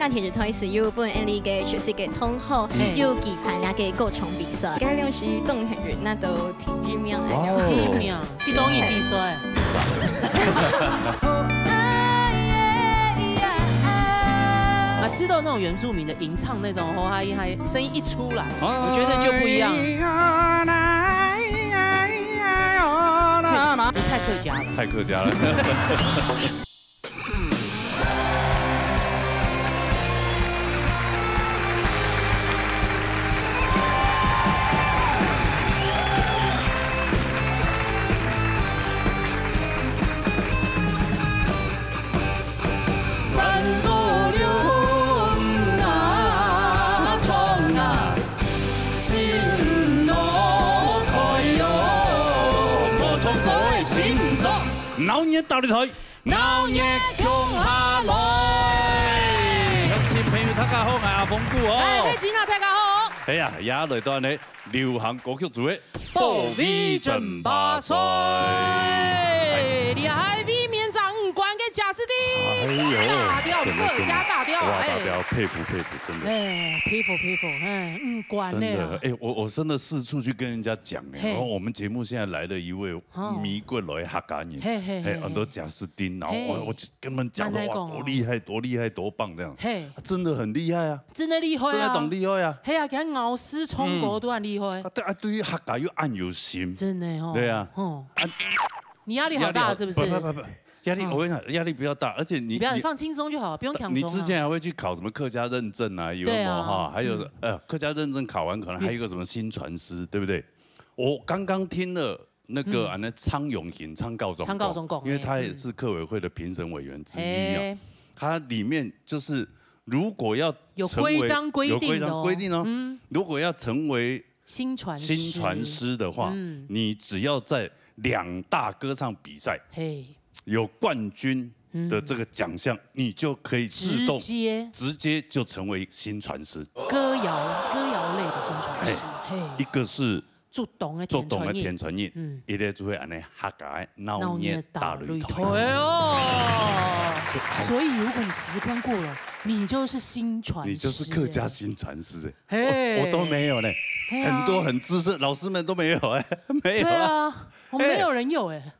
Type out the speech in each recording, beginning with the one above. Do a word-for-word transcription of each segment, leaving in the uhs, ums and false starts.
電視台係有分𠊎俚个熟識个同學，嘿。有舉辦那個歌唱比賽。該量時當幸運，拿到第一名个。哇哦。第一名，去哪位比賽？比賽。啊，吃到那種原住民的吟唱那種，吼，他一嗨，聲音一出來，我覺得就不一樣。太客家了。太客家了。鬧熱大擂台，鬧熱共下來！鄉親朋友，大家好，𠊎阿峰牯哦。哎，嘿，吉娜，大家好。哎呀，也來到呢流行歌曲組的保衛戰吧賽。哎，厲害，衛冕獎，五關个賈斯汀，哎呦，大調，真的，客家大調，真的，哇，哎。大調，佩服佩服，真的。哎，佩服佩服，哎，五關呢。真的，哎，我，我真的四處去跟人家講，哎，嘿。然後我們節目現在來了一位哦。美國來客家人，嘿，嘿，嘿，嘿，很多賈斯汀，然後我，嘿。我就跟他們講說，哇，蠻來講哦。多厲害，多厲害，多棒這樣。嘿。啊，真的很厲害啊。真的厲害啊。真的當厲害啊。嘿啊，佢咬詩唱歌都很厲害。嗯。啊，對啊，對於客家又恁有心。真的哦。對啊。哦。啊，你壓力好大是不是？壓力好，不，不，不，不，壓力，嗯。我跟你講，壓力不要大，而且你，你不要，你放輕鬆就好，不用強鬆啊。你之前還會去考什麼客家認證啊，有沒有哈？對啊。還有，嗯。呃，客家認證考完，可能還有一個什麼薪傳師，嗯。對不對？我剛剛聽了那個，嗯。啊，那蒼永行，蒼教授講，蒼教授講，因為他也是客委會的評審委員之一啊。嘿。他裡面就是，如果要成為，有規章規定的哦。有規章規定哦。嗯。如果要成為薪傳師。薪傳師的話，嗯。你只要在兩大歌唱比賽，嘿。有冠軍的這個獎項，嗯。你就可以自動直接。直接就成為薪傳師。歌謠，歌謠類的薪傳師，哎，嘿。一個是 竹東个，竹東个田傳人，嗯。一个就會恁呢客家个鬧熱大擂台。鬧熱大擂台哦。所以如果你時關過了，你就是薪傳師。你就是客家薪傳師哎。嘿。我，我都沒有呢，嘿啊。很多很資深老師們都沒有哎，沒有啊。對啊，我們沒有人有哎。哎。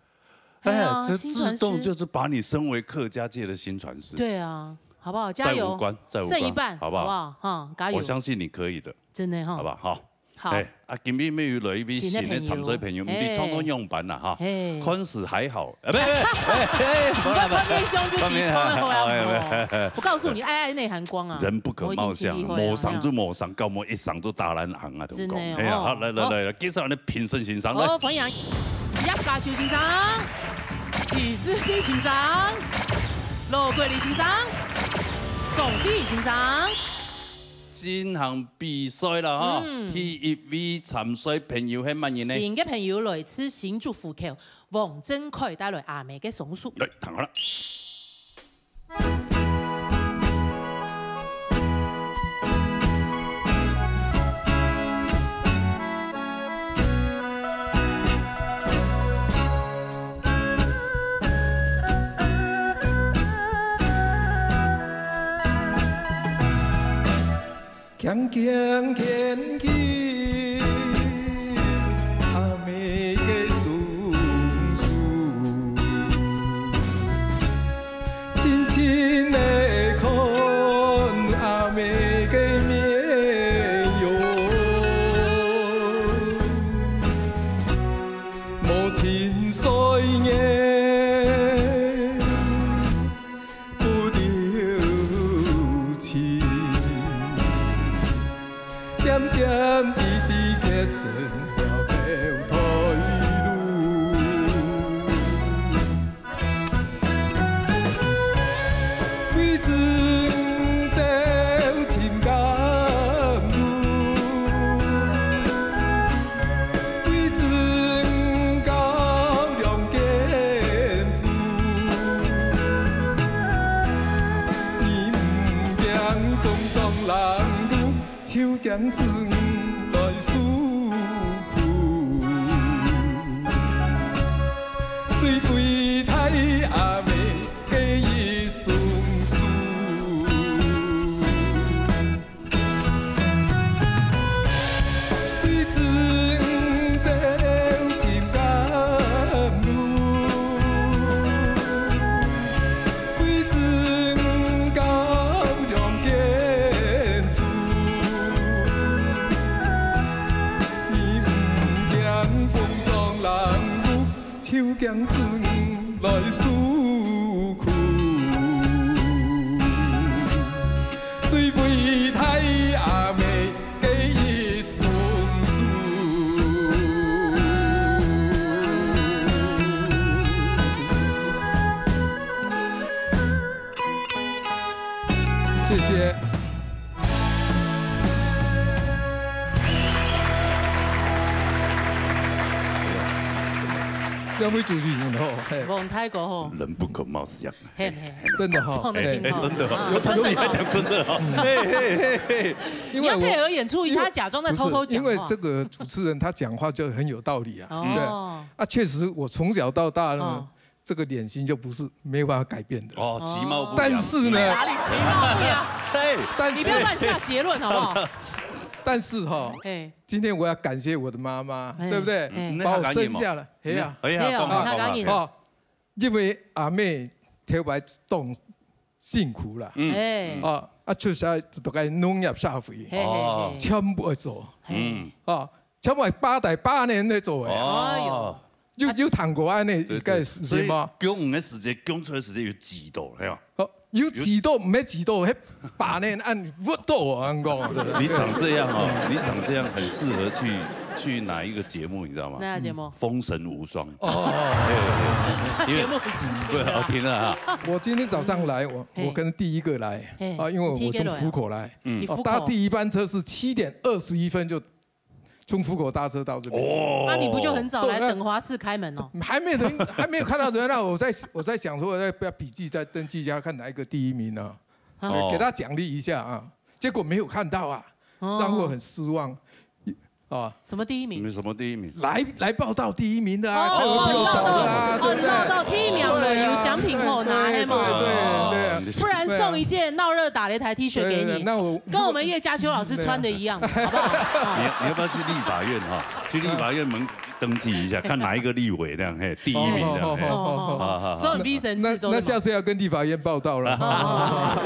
哎呀，這自動就是把你升為客家界的薪傳師。哎呀，薪傳師。對啊，好不好？加油。再五關，再五關，剩一半，好不好？好不好？哈，加油。我相信你可以的。真的哈。好不好？好。 好。哎，啊，今日乜有來一位新个參賽朋友，新个朋友。毋知唱到仰般啦哈。嘿。看勢還好，啊，不，不，不，哎，哎，毋過看面相就知唱得好啊，哎，哎，哎，哎。我告訴你，愛愛內涵光啊，人不可貌相，我已經盡力會啊，無相就無相，搞無一相就打爛行啊，同你講。真的哦。哎呀，好，來，來，好。來，來，介紹你的評審先生，來。好，歡迎葉家修先生、徐世斌先生、羅國立先生、鍾飛先生。 進行比賽了哈。嗯。第一位參賽朋友係麼人呢？新个朋友來自新竹湖口，黃振凱帶來阿姆个松鼠。來，聽好了。 輕輕牽起阿姆个松鼠，靜靜仔看阿姆个面容，母親歲月 不留情，點點滴滴刻成了表台路。為子走尋甘露， 為子高粱耕耙，你毋驚風霜冷露，就驚子來受苦。最偉大阿姆 个一雙手。谢谢。两位主持人吼，嘿，王大哥吼，人不可貌相。嘿，嘿，真的哈，撞得清楚，哎，哎，真的哦，啊，真的哦。你还讲真的哦，嘿，嘿，嘿，嘿。因为我你要配合演出一下，假装在偷偷讲话。不是，因为这个主持人他讲话就很有道理啊。哦。对。啊，确实我从小到大呢，哦。这个脸型就不是，没有办法改变的。哦，其貌不扬。但是呢，哪里其貌不扬？嘿，但是你不要乱下结论好不好？但是哈，哎。今天我要感谢我的妈妈，哎，对不对？哎。嗯，把我生下来，那她讲什么？嘿啊。哎呀，哎呀，讲啊，你看讲啊。讲啊。哦，因为阿姆頭擺當辛苦啦。嗯。哎。哦，啊，出社就在農業社會，嘿，嘿，嘿。哦。全部愛做。嘿。嗯。哦，全部係八代八年來做个。哦。哎喲。有，有聽過恁樣一个事情無？對，對。所以降雨个時節，降水个時節有幾度，係嘛？哦，有幾度，毋係幾度，係八年恁屈到啊，恁講，對不對？你長這樣哦，你長這樣很適合去，去哪一個節目，你知道嗎？哪個節目？《封神無雙》。哦。對，對，對。節目很經典啊。因為，對，好聽了哈。我今天早上來，我，嘿。我可能第一個來，嘿，啊，因為我從福口來。你第一個來啊？嗯。你福口。哦，搭第一班車是七點二十一分就 從福口搭車到這邊。哦。那你不就很早來等華視開門哦？還沒有人，還沒有看到人，那我在，我在想說，我在不要筆記，再登記一下，看哪一個第一名呢？啊。對，給他獎勵一下啊。結果沒有看到啊，哦。讓我很失望。啊。什麼第一名？你什麼第一名？來，來報到第一名的啊，哦，這個比我早的啊，鬧到，對不對？哦，鬧到第一名了，對啊，有獎品可拿，對，係嗎？對，對，對。哦。不然送一件鬧熱打擂台T恤給你，對，對，對，那我，跟我們葉家修老師穿的一樣。 好不好？你，你要不要去立法院哈？去立法院門登記一下，看哪一個立委這樣，嘿，第一名這樣，嘿。哦，哦，哦，哦。好，好，好。所以你逼神自周的嘛。那，那下次要跟立法院報到了。哦。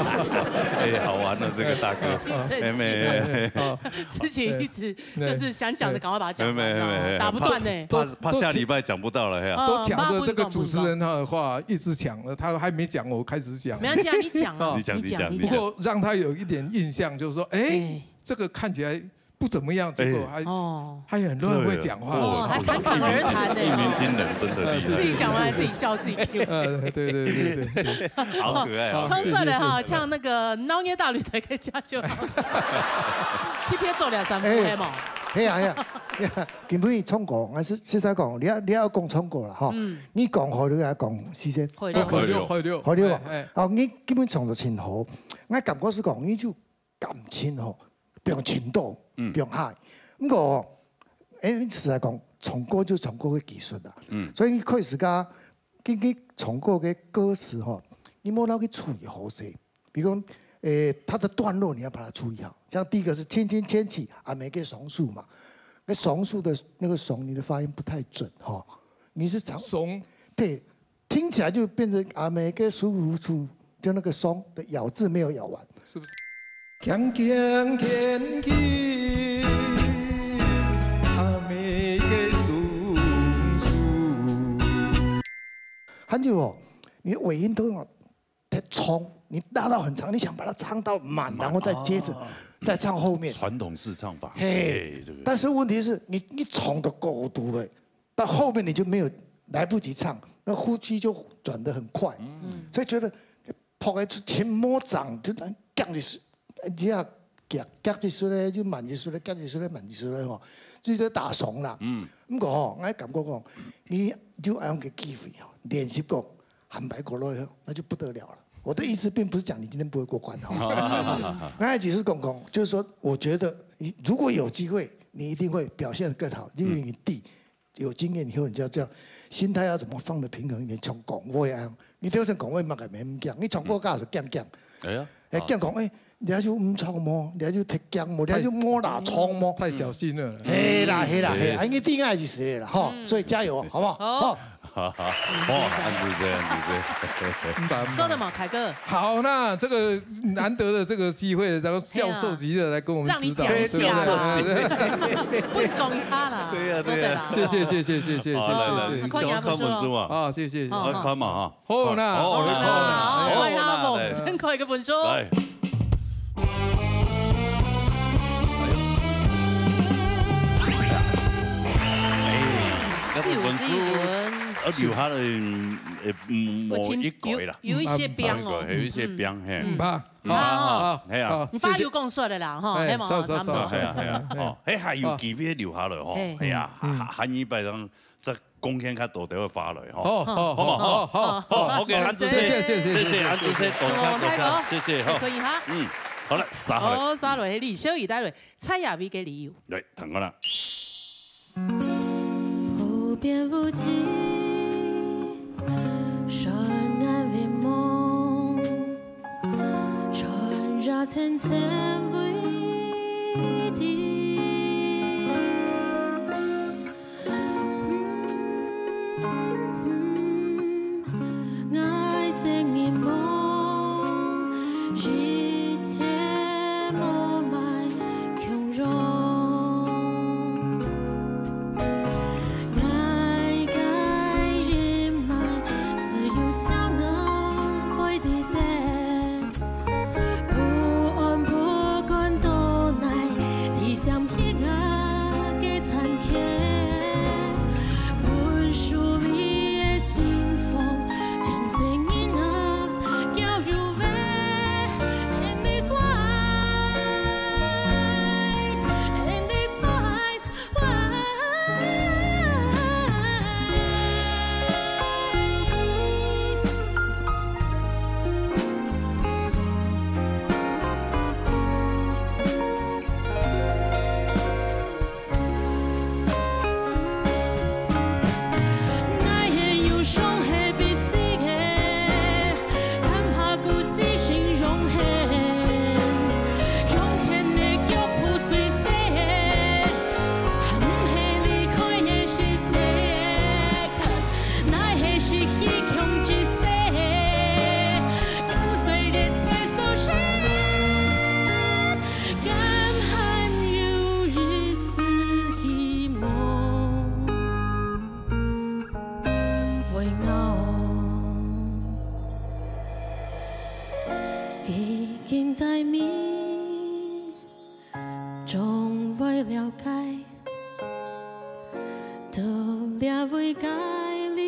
哎，好玩了，這個大哥。精神哎，沒，沒，沒。哦。事情一直就是想講的，趕快把它講完，沒，沒，沒，沒。打不斷呢。怕，怕，怕下禮拜講不到了，嘿啊。哦，都搶着這個主持人他的話，一直搶了，他還沒講，我開始講。沒關係啊，你講啊，哦。你講，你講，你講。你講。不過讓他有一點印象，就是說，哎，哎。 這個看起來不怎麼樣，結果還，哎。哦。還很亂，會講話。對，哦，還侃侃而談呢。一鳴驚人，真的厲害。自己講完還自己笑自己Q。呃，對，對，對，對，對。好可愛啊。哦，衝出來哈，謝謝，謝謝。像那個鬧熱打擂台个家修老師。特別做了三步，哎，係無？係啊，係啊。今晡日唱歌，𠊎實，實在講，你愛，你愛講唱歌啦，吼。嗯。你講河流還係講四縣？河流。河流，河流。河流啊。哎，哎。哦，你今晡日唱到真好。𠊎感覺係講，你就 感情吼，放深度，嗯。放high。毋過，哎，你實在講，唱歌就唱歌个技術啦。嗯。所以你開始个，你，你唱歌个歌詞吼，你莫落去注意好勢。比如講，誒，它的段落你要把它注意好。像第一個是輕輕牽起阿妹个雙手嘛，那雙手的那個雙，你的發音不太準哈。你是唱雙。對， 聽起來就變成阿妹个手，手，就那個雙的咬字沒有咬完。是不是？輕輕牽起阿妹个雙手。還有哦，你的尾音都要太長，你拉到很長，你想把它唱到滿，然後再接著，滿，啊。再唱後面。傳統式唱法。嘿，嘿，這個。但是問題是，你，你唱到高度了， 到後面你就沒有，來不及唱，那呼吸就轉得很快。嗯。所以覺得拍个出前模掌，就恁夾一出，你啊，夾，夾一出咧，就慢一出咧，夾一出咧，慢一出咧吼，就是在打爽啦。嗯。毋過吼，𠊎感覺講，你就愛用个機會吼，練習過，坦白過了以後，那就不得了了。我的意思並不是講你今天不會過關哈。嗯。那只是講講，就是說，我覺得你如果有機會，你一定會表現得更好，因為你第 有經驗以後，你就要這樣，心態要怎麼放得平衡一點，像講話一樣。你就像講話，麼个毋驚，你唱歌假使驚驚。哎呀，哎，驚講，哎，你還就毋唱無，你還就忒驚無，你還就無拉唱無。太小心了。嘿啦，嘿啦，嘿啦，哎。啊，你定愛是誰啦，吼，嗯。所以加油，好不好？好。好。好，好，恁仔細，恁仔細。做得嘛，凱哥？好，那這個難得的這個機會，然後教授級的來跟我們指導，嘿啊。讓你講一下啦。對不對？不，講一下啦。對呀，對呀。做得啦。謝謝，謝謝，謝謝，好，來，來，謝謝。你想要看文字嘛？啊，謝謝。好，好。看嘛，哈。好啦，好，好啦，好啦，好啦，好啦，好啦，來。真可愛个文章。來。哎，第五十一輪。啊，留下來，嗯，欸，嗯，無一改啦。有，有一些冰哦。無一改，有一些冰，嘿。嗯。毋怕，嗯。好，好，好，係啊。好，你爸有講出來啦，吼，謝謝。係嘛，差毋多。係啊，係啊，係啊，吼，係還有機會留下來，吼，係。係啊，嗯。下，下一擺咱再貢獻較多个花蕊，吼。好，好，好，好，好，好，好，OK，恁仔細，謝謝，謝謝，謝謝，恁仔細，多謝，多謝，謝謝，好。可以哈。嗯，好了，續落來。好，續落來，李小怡帶來，蔡雅薇个理由。來，聽看啦。 無邊無際，深暗迷濛，穿越千千位地。愛惜你夢，一切無埋 共融。愛个人們，只有相愛會知得，不安不甘到哪，只想起愛个殘缺，問手裡个信封，前世人啊，交由In this wise, in this wise, wise. 𠊎係憂傷係悲喜个，敢怕故事形容現，向前个腳步隨細，毋係離開个世界。𠊎係失去強志勢，跟隨列車所閃。 敢還有一絲希望會熬？已經待命，總會了解。 到這位个理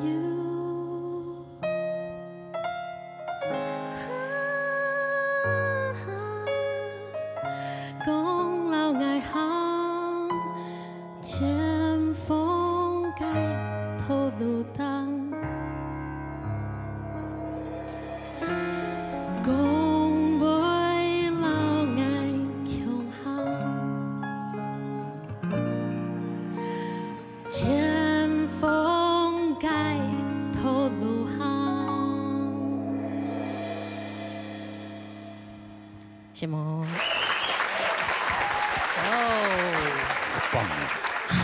由。講摎𠊎行前方个道路頂，講會摎𠊎共行。 前方个道路行。什麼？哦。棒啊！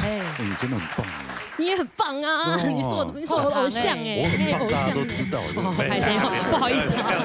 哎。哎，你真的很棒啊！你也很棒啊！哇。你是我的，你是我的偶像哎，我很棒，哎，偶像哎。大家都知道的。哦，抱歉哦，不好意思啊。沒有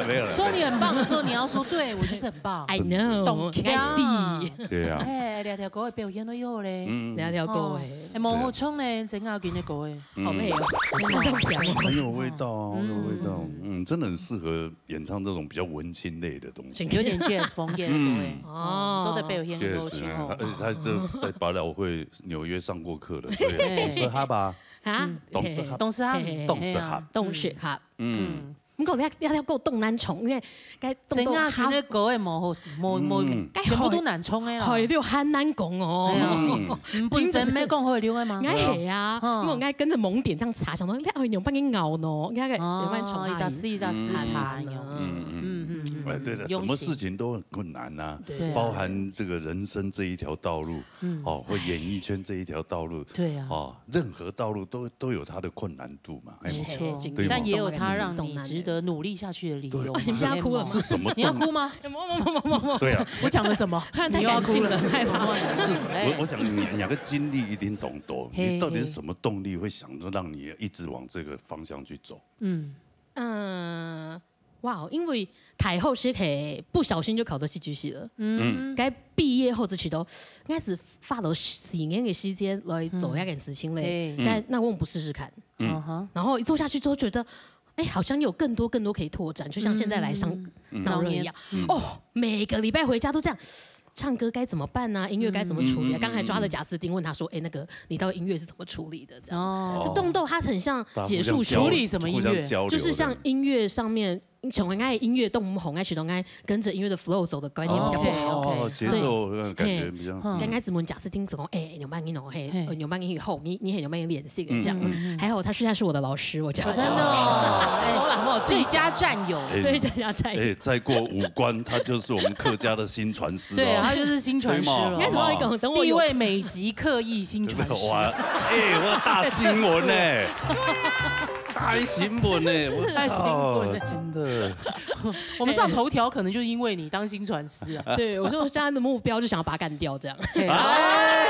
了，沒有了。說你很棒的時候，你要說，對，我就是很棒。I know，真的。懂。愛的。對啊。哎，兩條歌的表現都有嘞。嗯。兩條歌哎。哦。 哎，無好唱呢，真正有經歷過哎。嗯。好配哦，真的很強哦。很有味道啊，很有味道。嗯。嗯，真的很適合演唱這種比較文青類的東西。有點jazz風格的歌哎。嗯。哦。做得表現很多時候。確實，而且他是在百老匯紐約上過課的，所以懂事哈吧？啊？懂事哈。懂事哈。嘿，嘿，嘿。懂事哈。懂事哈。嗯。嗯。 毋過這，這條歌當難唱，因為該當多哈。真正聽个歌个無好，無，無，嗯。全部都難唱个啦。海陸還難講哦。哎呀，嗯。你本身沒講海陸个嗎？𠊎係啊，嗯。因為𠊎跟著蒙點這樣查，想說，哎，有辦法咬呢，應該有辦法唱啊。哦，一隻字一隻字查呢。嗯，嗯，嗯。嗯，嗯，嗯。哎，對了，用心。什麼事情都很困難啊，對。包含這個人生這一條道路。 嗯。哦，或演藝圈這一條道路，對啊。哦，任何道路都，都有它的困難度嘛，哎。沒錯，對嘛。但也有它讓你值得努力下去的理由嘛，對。你現在哭了嗎？對嗎？是什麼動力？你要哭嗎？沒有，沒有，沒有，沒有。對啊。我講了什麼？太感性了，你又要哭了。害怕。是，哎。我，我想你，你兩個經歷一定當多，嘿，你到底是什麼動力會想說讓你一直往這個方向去走？嗯。嗯， 哇，因為大學時係不小心就考到戲劇系了。嗯。該畢業後就覺得，應該係花了四年的時間來做這件事情嘞。嗯。但那我們不試試看？嗯。嗯哼。然後一做下去之後，覺得，哎，好像有更多更多可以拓展，就像現在來上，嗯。鬧熱一樣。嗯。哦，每個禮拜回家都這樣。唱歌该怎么办呢？音乐该怎么处理啊？刚才抓了贾斯汀，问他说：“哎，那个你到底音乐是怎么处理的？”这样，哦，是动到他很像解说员，大家互相交流，处理什么音乐？互相交流就是像音乐上面，从爱音乐动红，爱启动爱跟着音乐的 flow 走的概念比较不好。哦，节奏那种感觉比较。刚开始问贾斯汀总讲，哎，你有慢音哦，嘿，嘿你有慢音以后，你你很有慢音练习的这样。还好他现在是我的老师，我讲真的哦，我老婆最佳战友。哎对，这样才哎，再过五关，他就是我们客家的薪传师哦。对，他就是薪传师了。对嘛应该怎么讲？等我有地位美籍客裔薪传师。哇，哎，我大新闻呢，大新闻呢，我大新闻靠，真的。我们上头条可能就是因为你当薪传师啊。对，我说我现在的目标就想要把他干掉，这样。哎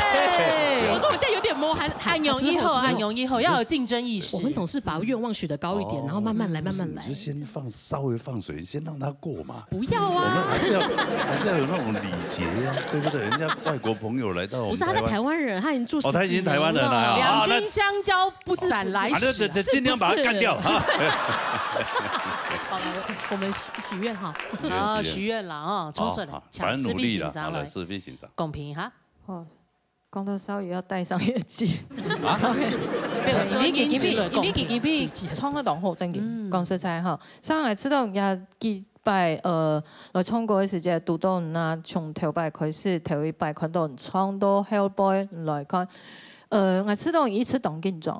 我说我现在有点摸，还按容以后，按容以后要有竞争意识。我们总是把愿望许得高一点，然后慢慢来，慢慢来你。就先放，稍微放水，先让他过嘛。不要啊！我们还是要还是要有那种礼节呀，对不对？人家外国朋友来到我们不是他在台湾，湾人，他已经住哦，他已经台湾人了啊。两好，那斤香蕉不斩来啊，那使啊。这这尽量把他干掉哈。好了，我们许许愿哈。好，许愿了啊，冲出来好，抢反正努力了，四位先生来好了，四位先生。公平哈。哦，讲到烧鱼要戴上眼镜。没有说因為佢因此佢因為佢而公平。佢佢唱得當好，正經。嗯講實在吼，上來知道也幾擺呃來唱歌个時節，堵到那從頭擺開始，頭一擺看到唱到後背來看，呃，𠊎知道一直當緊張，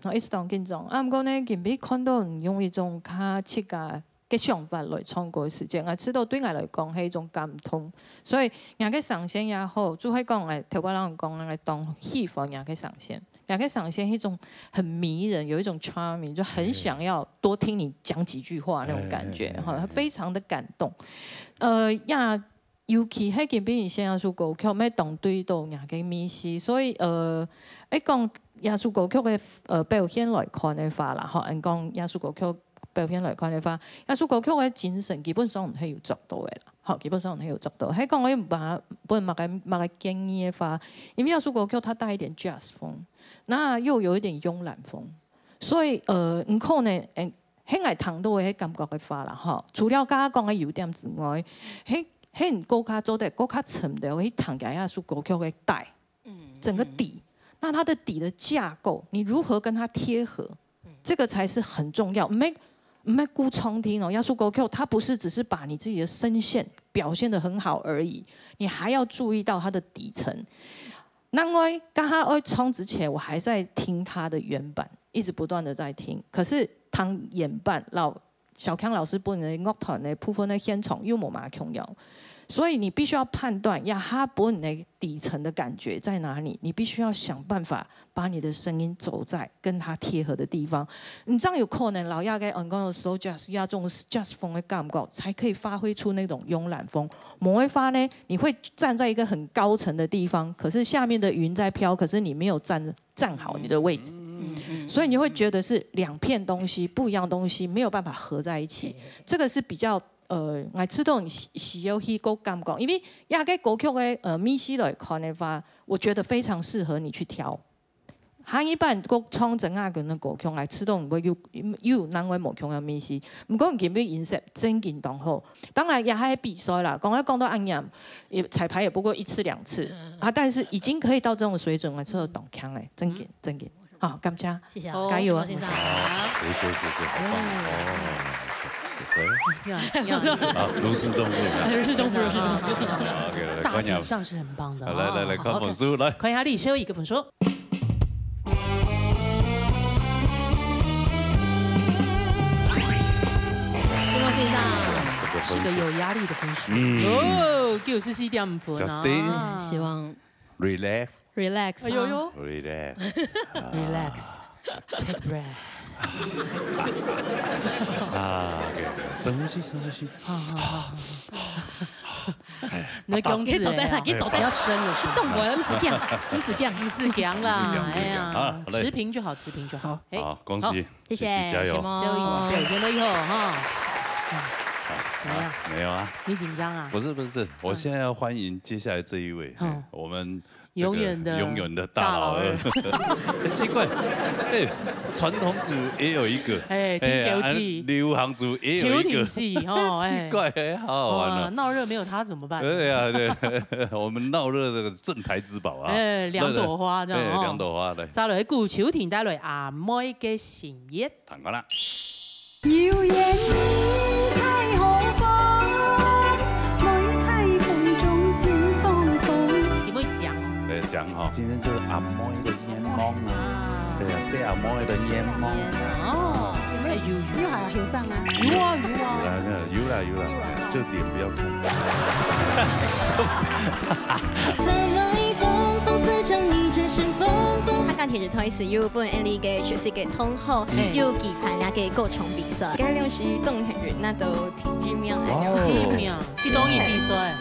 啊，一直當緊張。啊，毋過呢，今日看到用一種較自家个想法來唱歌个時節，𠊎知道對𠊎來講係一種感動。所以，𠊎个聲線也好，就係講𠊎頭擺人講，𠊎當喜歡𠊎个聲線。 两个赏仙一种很迷人，有一种 charming，就很想要多听你讲几句话那种感觉，哈，非常的感动。呃，呀，尤其係今晡日先生个歌曲，乜当对到人个迷思，所以呃，一讲耶稣歌曲个呃表现来看的话啦，哈，人讲耶稣歌曲表现来看的话，耶稣歌曲个精神基本上毋係有做到的啦。 好，基本上很有做到。还讲我也不不那个那个建议的话，因为耶稣歌曲它带一点 jazz 风，那又有一点慵懒风，所以呃，你可能嗯，很爱听到的感觉的话啦，哈。除了刚刚讲的优点之外，很很更加做得更加沉的，去听耶稣歌曲的带，整个底，那它的底的架构，你如何跟它贴合？ 这个才是很重要。毋係毋係顾唱听哦，耶稣歌曲它不是只是把你自己的声线表现得很好而已，你还要注意到它的底层。那我刚刚要唱之前，我还在听它的原版，一直不断的在听。可是听原版，老小康老师本人乐团的部分的现场又无嘛共样，所以你必须要判断呀，它本人的底层的感觉在哪里，你必须要想办法 把你的声音走在跟它贴合的地方。你这样有可能，老亚跟 on 讲的 slow jazz 呀，这种 jazz 风的感觉，才可以发挥出那种慵懒风。某一发呢，你会站在一个很高层的地方，可是下面的云在飘，可是你没有站站好你的位置，所以你会觉得是两片东西不一样东西没有办法合在一起。这个是比较呃，我知道你需需要去个感觉，因为亚个歌曲的呃，迷思来看的话，我觉得非常适合你去挑。 下一版个唱陈雅君的歌曲，我知道毋会有有人会无共样个迷思。毋过今日音色真紧当好，当然也还比赛啦。刚刚讲到恁样，也彩排也不过一次两次啊，但是已经可以到这种水准，我知道当强哎，真紧真紧。好，感谢，谢谢哦加油啊！先生。谢谢谢谢，好棒哦！要要啊，如释重负啊。如释重负，如释重负。好，OK，来大看一下体。上是很棒的。来来来来，哦看分数来。看一下李修一个分数。希望先生这个分数是个有压力的分数。嗯哦，九十四点五分啊。 Justin 希望 relax relax。哎呦呦， relax。 relax，take breath。啊，OK，深呼吸，深呼吸。你的公子你走在哪？哎你走在不要深了，深动我，你死掉，你死掉。你是讲啦，你是讲哎呀你是讲啊，好嘞持平就好，持平就好。哎，好，恭好喜，谢谢加油谢。梦所以表现了以后哈，嗯怎么样？没有啊。你紧张啊？不是不是，我现在要欢迎接下来这一位，嗯。嘿，我们这个永远的大老二。永远的大老二。奇怪，哎，传统组也有一个，哎，挺高级。哎，啊，流行组也有一个。球挺级，哦，哎。奇怪，哎，好好玩哦。哇，闹热没有他怎么办？对啊，对，我们闹热这个镇台之宝啊。哎，两朵花这样，对，哦。两朵花，来。再来一个球挺带来阿妹个心意。 弹过啦。有缘人在何方？妹在风中心慌慌。有没有讲？对，讲哈。今天就是阿妹的愿望啊。啊。对啊，是阿妹的愿望。哦，哎，有，有。又还有上啊？有啊，有啊。有啦，有啦，有啦，有啦。就脸不要看。他鋼鐵人團是有本L个出色个同學，哎。有舉辦那个歌唱比賽，該兩時當幸運，拿到第一名。哇哦。第一名，去哪位比賽？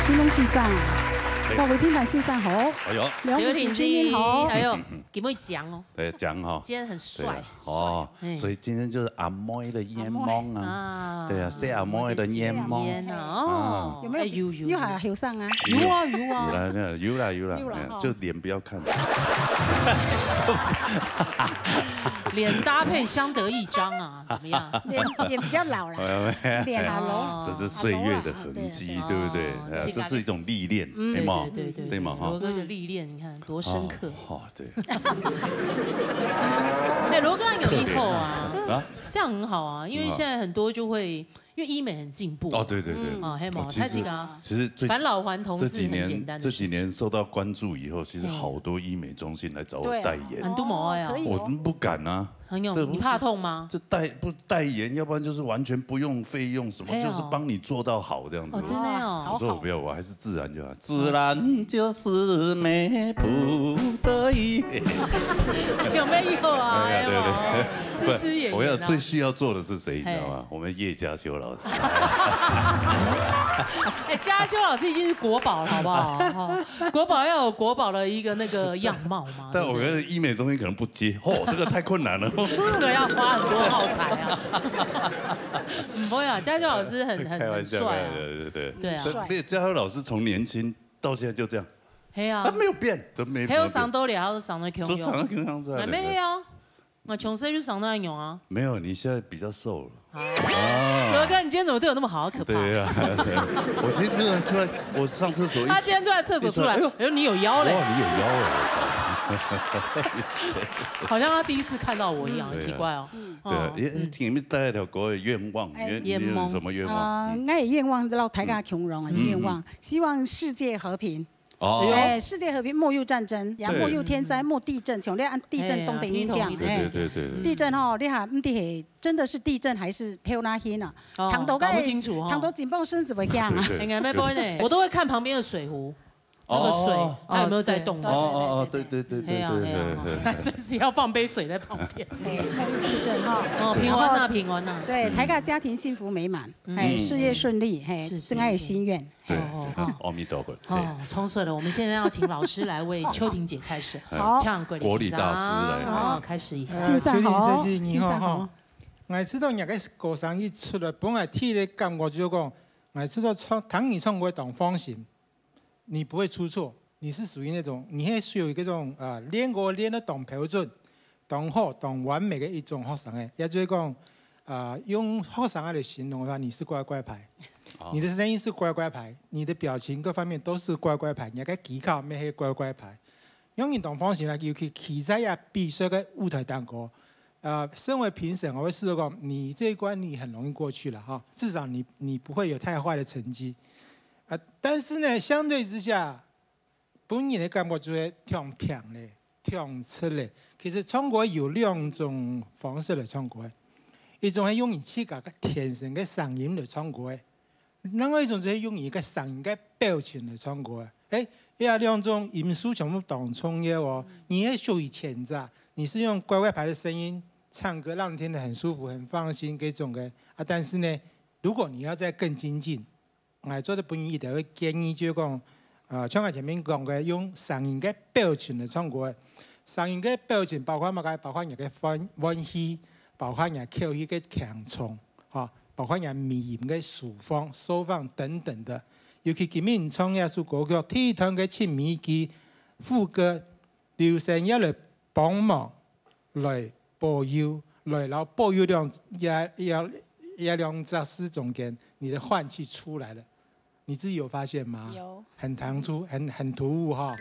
新隆先生，各位评判先生好，哎呦。两位主持人好。哎呦，给我们讲哦。对，讲哈。今天很帅。对啊，哦，哎。所以今天就是阿妹的愿望啊。阿妹啊。对啊，是阿妹的愿望。阿妹的心愿啊，哦。啊。有没有？哎，有，有，有。又还后生啊？有啊，有啊。有啦，有啦，有啦，有啦哈。哎，就脸不要看。脸搭配相得益彰啊，怎么样？脸，脸比较老啦。没有，没有。脸好老。哦，这是岁月的痕迹，好老啊。对啊，对啊。对不对？哦，哎，这是一种历练，嗯，对吗？对，对，对，对嘛，哈。对，罗哥的历练，你看多深刻。哦，哦，对。哎，罗哥有以后啊，啊？这样很好啊，因为现在很多就会，因为医美很进步。哦，对，对，对。嗯。哦，嘿嘛，哦，其实，他这个啊，其实最，返老还童是很简单的事情。这几年，这几年受到关注以后，其实好多医美中心来找我代言。对啊。很多模呀。哦，可以哦。我们不敢啊。很有，这不，你怕痛吗？这代，不代言，要不然就是完全不用费用，什么，哎呦。就是帮你做到好这样子。哦，真的哦。我说我不要，我还是自然就好，自然就是美不得已。有没有啊？哎呀，对，对。哎呦，痴痴也我要最需要做的是谁，你知道吗？我们叶嘉修老师。哎，嘉修老师已经是国宝了，好不好？哈，国宝要有国宝的一个那个样貌嘛。但我觉得医美中心可能不接，吼，这个太困难了。这个要花很多耗材啊。不会啊，嘉修老师很很开玩笑，很帅啊。对对对。对啊。所以嘉修老师从年轻到现在就这样，嘿啊。他没有变，都没，还有上到了，还有上到就上到这样子啊，哎，没有啊。 我从小就生到恁樣啊。没有，你现在比较瘦了。啊。刘哥，你今天怎么对我那么好？可怕。对啊，我今天真的突然，我上厕所一，他今天坐在厕所出来，一出来，哎呦，哎呦，你有腰嘞。哇，你有腰哎。好像他第一次看到我一样，很奇怪哦。对啊，哦，也，也挺，带一条狗的愿望，哎，愿，你有什么愿望？啊，嗯。我的愿望，老大家共同的愿望，嗯，嗯。希望世界和平。 哦。哎，世界和平，莫有战争，也莫有天灾，对。莫地震，像你按地震，哎呀，当地影响，天同地。哎。对，对，对，对，对。地震吼，你看，毋知係真的是地震還是偷拿hin啊？哦，糖豆該，搞不清楚哦。糖豆緊繃身子會驚啊。對，對，對。哎，應該不會呢，我都會看旁邊的水壺，那個水，哦。它有沒有在動的？哦，哦，哦，對，對，對，對，哎呀，哎呀，對，對，對。是不是要放杯水在旁邊？哎，地震哈。哦，平安啊，然後，平安啊。對，嗯。大家家庭幸福美滿，嗯。哎，事業順利，嘿，是，是，真愛的心願。是。 对，哦，哦，哦。阿弥陀佛。哦，充实了。我们现在要请老师来为秋婷姐开始。哎，好。请桂林先生，国礼大师来。哦，开始一下。先生好，秋婷先生，你好，先生好。哈。我知道你个歌聲一出來，本來第一个感覺就講，我知道唱，聽你唱歌當放心，你不會出錯，你是屬於那種，你還屬於那種，呃，練歌練得當標準， 當好、當完美个一種學生欸，也就係講，啊，用學生仔來形容的話，你是乖乖牌。哦。你的聲音是乖乖牌，你的表情各方面都是乖乖牌，你个技巧乜係乖乖牌。讓人當放心啦，尤其企在啊比賽个舞台當中，呃，身為評審，我會試著講，你這一關你很容易過去了哈，至少你，你不會有太壞的成績。啊，但是呢，相對之下， 本人个感覺就係忒平咧，忒直咧。其實唱歌有兩種方式來唱歌，一種係用你自家个天生个聲音來唱歌，另外一種就係用你个聲音个表情來唱歌。欸，這兩種因素全部當重要哦。你係屬於前者，你是用乖乖牌的聲音唱歌，讓人聽得很舒服、很放心這種个。啊，但是呢，如果你要再更精進， 𠊎做得分你一條个建議，就係講，呃，像𠊎前面講个，用聲音个表情來唱歌。聲音个表情包括麼个？包括你个換，換氣，包括你口氣个輕重，吼，包括你尾音个收放、收放等等的。尤其今日你唱這首歌曲，第一段个七米句副歌， 劉先生也來幫忙，來保佑，來摎保佑兩，這，這，這兩隻字中間，你的換氣出來了，你自己有發現嗎？有。很唐突，很，很突兀哈。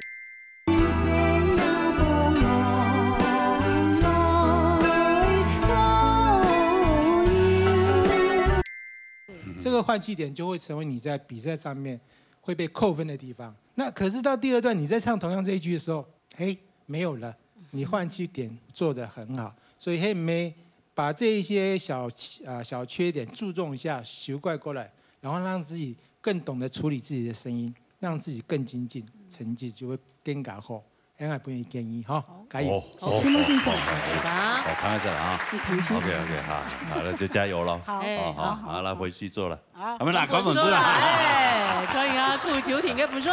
這個換氣點就會成為你在比賽上面會被扣分的地方。那可是到第二段，你在唱同樣這一句的時候，嘿，沒有了，你換氣點做得很好，所以嘿，沒把這一些小，呃，小缺點注重一下，修改過來，然後讓自己更懂得處理自己的聲音，讓自己更精進，成績就會更加好。 恁樣分你建議哈，加油。哦，哦，辛苦辛苦。哦，哦，哦，哦，好，看一下啊。你看一下。OK，OK，好，好了，就加油咯。好。哎，哦，好，好，好，好，來，回去做了。好。咱們拿關門出來。哎，歡迎啊，顧秋婷个分數。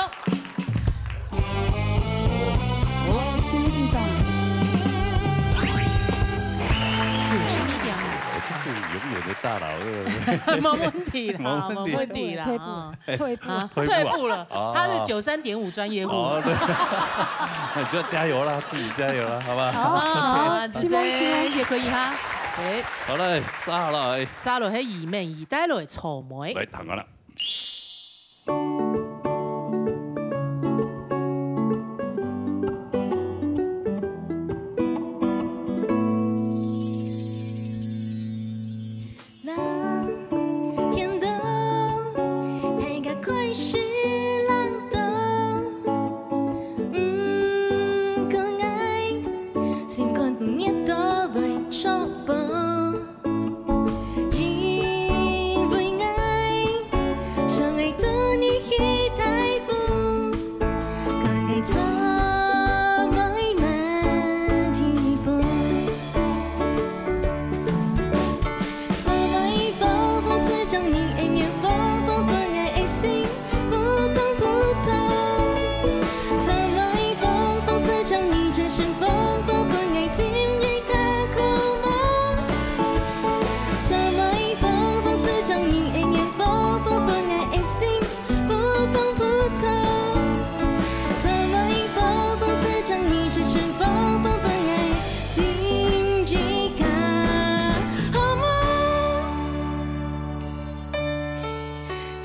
哦，辛苦辛苦。九十一點五。我就是永遠的大佬，對不對？沒問題啦，沒問題。沒問題啦，退步，啊。退步。啊，退步啊。退步了。哦。他是九三點五專業戶。哦，對。那你就要加油啦，自己加油啦，好吧？好，好，好，OK。希望，希望。謝謝，也可以哈。哎。好嘞，續落來。續落來係二名二帶來草莓。來，聽下啦。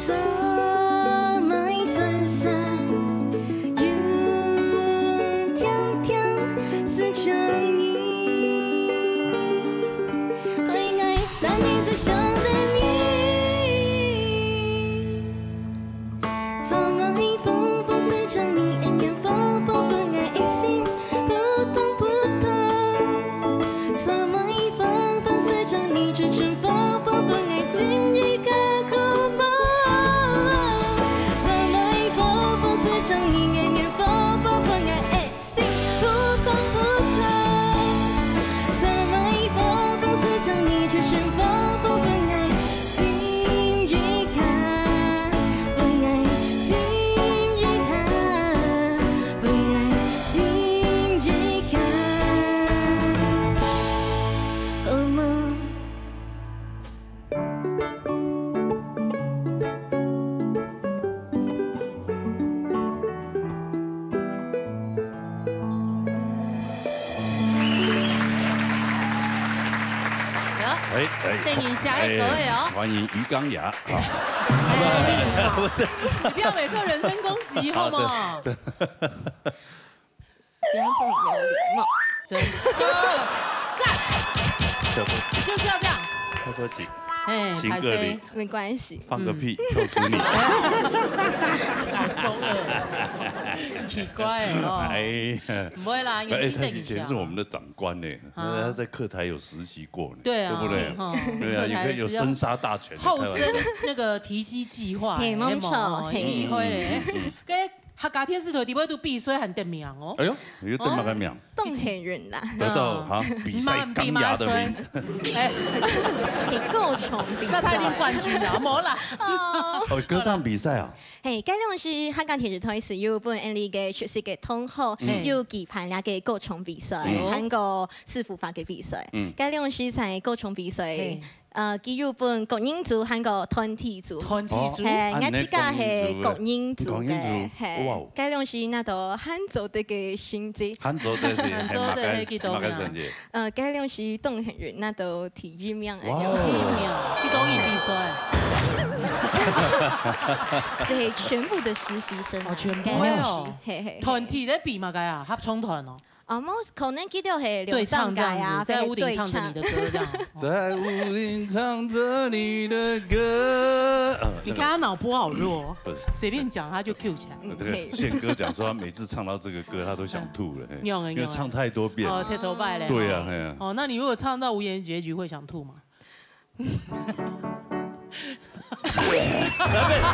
在山上，有天天思想你。对爱，难以再想的你。在风风思想你，恩怨风风不爱一心，扑通扑通。 什么一封封是将你只剩封封封爱情一个口梦。什么一封封是将你念念封封封爱爱心扑通扑通。什么一封封是将你只剩封封封爱情一个，封爱情一个。 不爱情一个好梦。哎哎，等一下，哎，各位哦。欢迎于刚雅。哎，不是，你不要每次人身攻击，好吗？不要这么没有礼貌。真的，赞，对不起，就是要这样。对不起，哎，行个礼，没关系，放个屁，臭死你！好中二，奇怪哦。哎呀，不会啦，眼哎，睛瞪一下他以前是。我们的长官呢，啊他在客台有实习过呢，对啊，对不对？哈对啊，客台是要也可以有生杀大权的。后生开玩笑那个提携计划，嘿没错有没有嘿一会嘞，跟客家电视台底背都比赛很得名哦。哎呦，你又对嘛个名，动很远啦，得到哈比赛嗯钢牙的名。哎，比各种比那他一定赛。冠军了，没啦。哦，歌唱比赛啊，嘿，該量是客家電視台是有本恩利个出席个同學，嗯有舉辦了个歌唱比賽，嗯還有師傅法个比賽。嗯該量是在歌唱比賽嘿，呃，佢有分個人組還有團體組。團體組嘿，啊我自家係個人組個人組个，嘿哇哦，該量是拿到很早的个成績，很早的是，很早的很那个动啊马个成绩。呃，該量是當幸運拿到第一名个。哇哦，去多一比赛，所以全部的實習生啊，哦全部該量是哦嘿嘿，團體在比嘛，該啊，合唱團哦，啊，無可能佢兜係對唱這樣子，兩三屆啊，在屋頂唱着你的歌這樣。在屋顶唱着你的歌。呃你看他腦波好弱哦，不是随便讲他就 Q 起来。这个宪哥讲说，他每次唱到这个歌，他都想吐了，嘿有啊有啊因为唱太多遍哦，了。太多拜了。对呀，哎呀，哦，那你如果唱到无言结局，会想吐吗？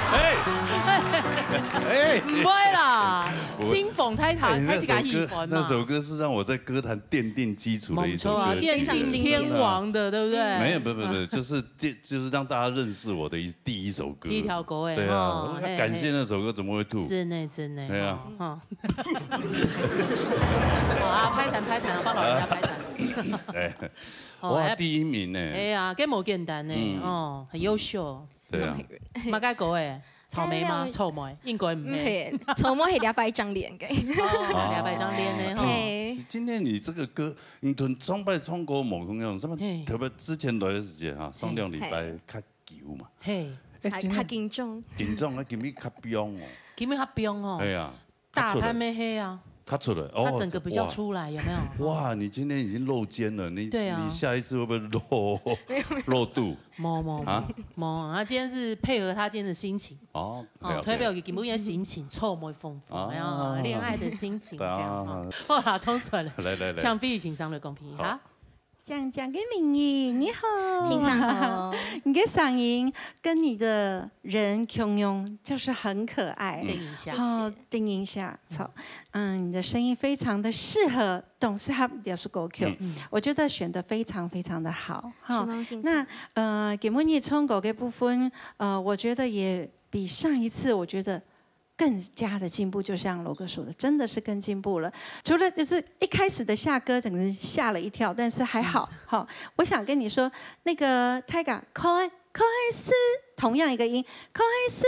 哎哎，不会啦，不会金凤太太哎太自家喜欢嘛。那首歌是让我在歌坛奠定基础的一首歌曲。没错啊，奠定天王的，对不对？没有，不不不，就是这就是让大家认识我的一第一首歌。第一条歌哎，对啊哦，我要感谢那首歌，怎么会吐？真的真的，对啊哈，好啊，拍弹拍弹，帮老人家拍弹。哎，哦哇，第一名呢？哎呀，这么简单呢，哦，很优秀。对啊，马该狗哎，草莓吗？草莓，应该唔系。嘿，草莓係兩百张脸个。哦，两百张脸呢，哈。嘿，今天你这个歌，你同上摆唱歌冇共样，什么嘿特别之前来的时间哈，上两礼拜较久嘛，嘿，哎，还今天还紧张。紧张啊，今天较冰哦，今天较冰哦哎，呀，大潘咩黑啊，他出来哦，他整个比较出来，有没有？哇，你今天已经露肩了，你对啊你下一次会不会露露肚？没没啊没，他今天是配合他今天的心情。哦，哦，特别有个今天的心情，臭味丰富，啊哎呀，恋爱的心情，对啊这样哈。好啦，冲出来了，来来来，抢飞行上的公平哈。讲讲给敏仪，你好，先生好，你的嗓音跟你的人共樣，就是很可爱。等一下，好，等一下，好，嗯，你的声音非常的适合董事他这首歌曲，嗯我觉得选的非常非常的好，哈。是吗先生那呃，给莫尼唱歌的部分，呃，我觉得也比上一次，我觉得更加的进步，就像罗哥说的，真的是更进步了。除了就是一开始的下歌，整个人吓了一跳，但是还好。好，我想跟你说，那个泰嘎，开开始，同样一个音，开始，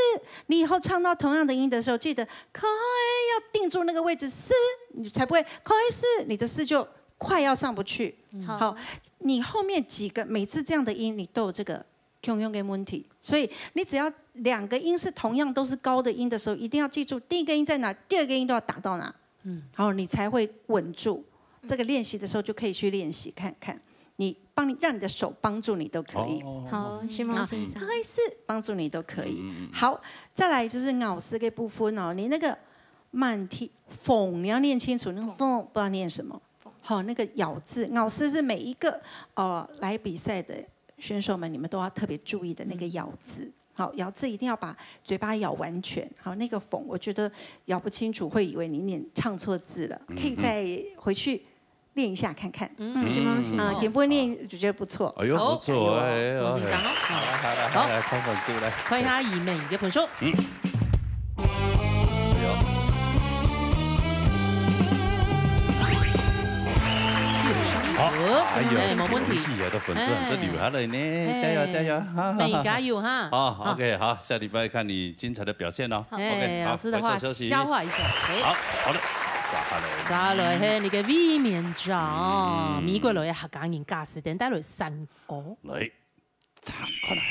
你以后唱到同样的音的时候，记得开要定住那个位置，四，你才不会开始，你的四就快要上不去。好，你后面几个每次这样的音，你都有这个共樣个問題。所以你只要兩個音是同樣都是高的音的時候，一定要記住第一個音在哪，第二個音都要打到哪，嗯，好，你才會穩住。這個練習的時候就可以去練習看看，你幫你讓你的手幫助你都可以。好，希望先生。開始幫助你都可以。好，再來就是咬字的部分哦，你那個慢聽，鳳你要念清楚，那個鳳不知道念什麼。好，那個咬字，咬字是每一個呃來比賽的選手們，你們都要特別注意的那個咬字。好，咬字一定要把嘴巴咬完全。好，那個鳳，我覺得咬不清楚，會以為你念唱錯字了，可以再回去練一下看看。嗯，希望先生。啊，簡波念就覺得不錯。哎呦，不錯哎，重新上哦。好，好，好，好，看分數來。看一下以美个分數。好，哎呦，哎，無問題。厲害的分數，這留下來呢，加油加油，哈哈哈。美加油哈。好，OK，好，下禮拜看你精彩的表現哦。哎， OK，好，老師的話回做休息。消化一下。哎，好，好的，撒下來。撒落去你个衛冕獎，美國來个客家人賈斯汀帶來山歌。來，唱看來。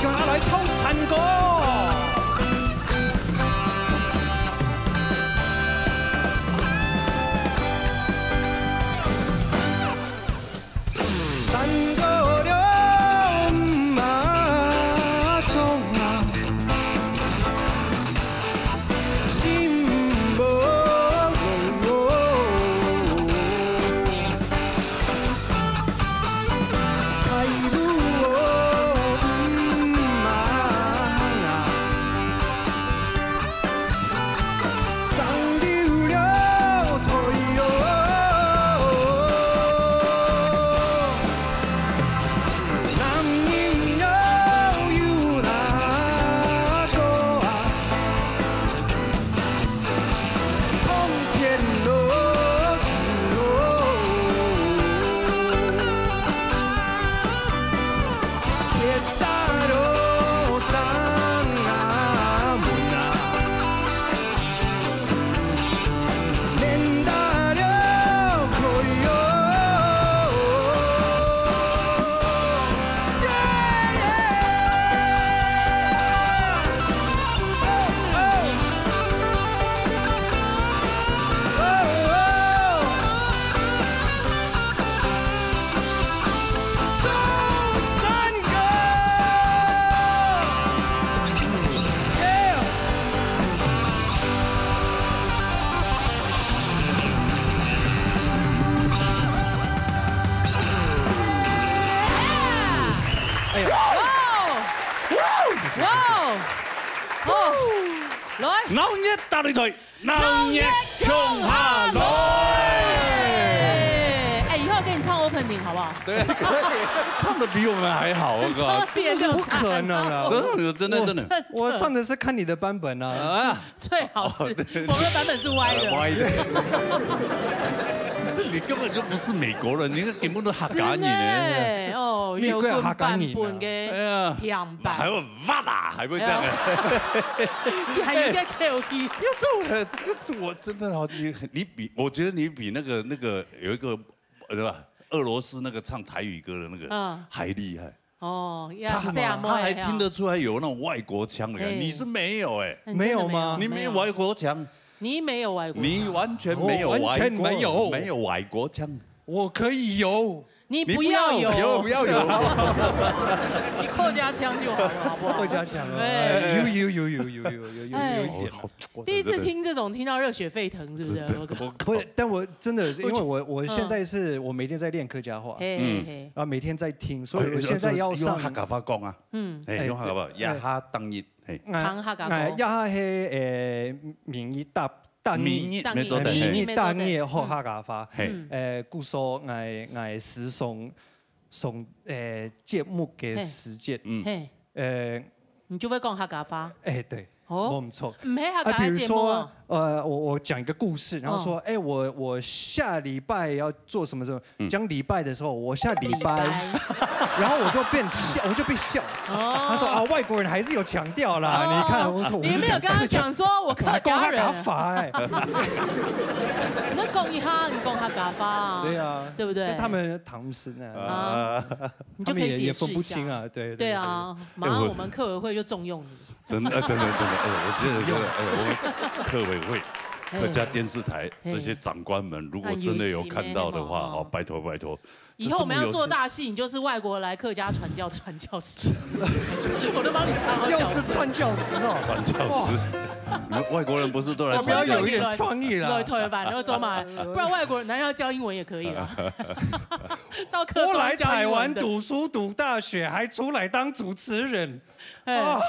叫他來唱山歌。 哎呀！哇哦！哇哦！哦，來，鬧熱打擂台，鬧熱共下來。哎，以後給你唱opening好不好？对，唱的比我们还好，我靠，这个不可能啊！真的，真的，真的。我唱的是看你的版本啊。啊，最好是，我们的版本是歪的。歪的。这你根本就不是美国人，你根本都客家人呢。真的欸，哦，美国客家人啊。摇滚版本的哎呀，平板。还有哇啦，还会这样。哎呀，还有一个口音。要这种，这个我真的哦，你你比，我觉得你比那个那个有一个对吧？俄罗斯那个唱台语歌的那个嗯。还厉害。哦，呀，他还，是啊，他还听得出来有那种外国腔的感觉，哎。你是没有哎。哎，真的没有。没有吗？你没有外国腔。你没有外国腔。你完全没有外国，我完全没有。没有外国腔。我可以有。你不要有。你不要有，不要有。你客家腔就好了，好不好？客家腔啊，对。哎，有，有，有一点。好，好，第一次听这种，听到热血沸腾，是不是？真的，我不，但我真的是，因为我，我现在是，嗯。我每天在练客家话，嘿，嘿，嘿。然后每天在听，所以我现在要上，哎，用，用客家话讲啊。嗯。哎，用客家话，哎，对。呀哈当一，嘿。哎，讲客家话。哎，呀哈嘿，哎，明日大，大日。明日，哎，明日，明日大日，嘿。明日大日，好客家话。嘿。嗯。哎，故所，哎，哎，时常，上，哎，节目的时间。嘿。嗯。嘿。哎，你就会讲客家话。哎，对。 哦，我们错。毋係客家个節目啊。啊，比如说，呃，我，我讲一个故事，然后说，哦。哎，我，我下礼拜要做什么什么，嗯。讲礼拜的时候，我下礼拜，礼拜。然后我就变笑，我就被笑。哦。他说，啊，外国人还是有腔调啦，哦。你看，我说，你没有跟他讲说我客家人。我还讲客家话，哎。你讲一下，你讲客家话啊。对啊。对不对？那他们唐诗呢？啊。你就可以解释一下。他们也，也分不清啊，对，对，对啊，对。马上我们客委会就重用你。 真的，真的，真的，哎，我现在觉得，哎，我们客委会、哎。客家电视台，哎。这些长官们，如果真的有看到的话，很有心欸，哦，拜托，拜托，以后我们要做大戏，这，这么有心。你就是外国来客家传教传教士，我都帮你插好脚。又是传教士哦。传教士，哇。你们外国人不是都来传教？我们要有一点创意啦。对，对吧？你要走嘛，不然外国人难道要教英文也可以啦？到客庄教英文的。我来台湾读书、读大学，还出来当主持人，哎。啊。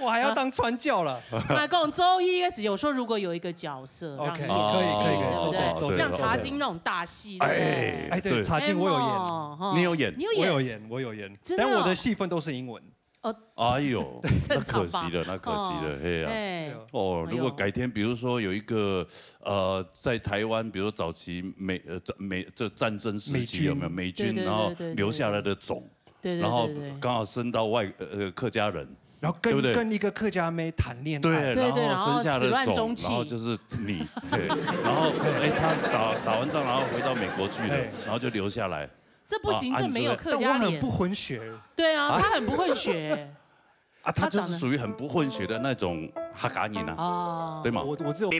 我还要当传教了。我来讲，周一开始有时候如果有一个角色让你 OK，演戏，可以，可以，可以，对不对？做得，做得，像茶金那种大戏，对不对？哎，哎，对，对。茶金我有演，哎，你有演？你有演？我有演，我有演，真的哦。但我的戏份都是英文。哦。哎呦，那可惜了，正常吧。那可惜了，哦。嘿啊。哎。哦，哎呦。如果改天，比如说有一个，呃，在台湾，比如说早期美，呃，美，这战争时期有没有？美军。美军，对，对，然后对，对，留下来的种，对。 对，对，然后对，对。刚好生到外，呃，呃，客家人，然后跟，对不对？跟一个客家妹谈恋爱。对，对，对，然后生下了种，然后始乱终弃。然后就是你，对，然后，哎，他打，打完仗，然后回到美国去了，哎。然后就留下来。这不行，啊，这没有客家脸。但我很不混血。对啊，啊？他很不混血。啊，他就是属于很不混血的那种客家人啊，哦。对吗？我，我只有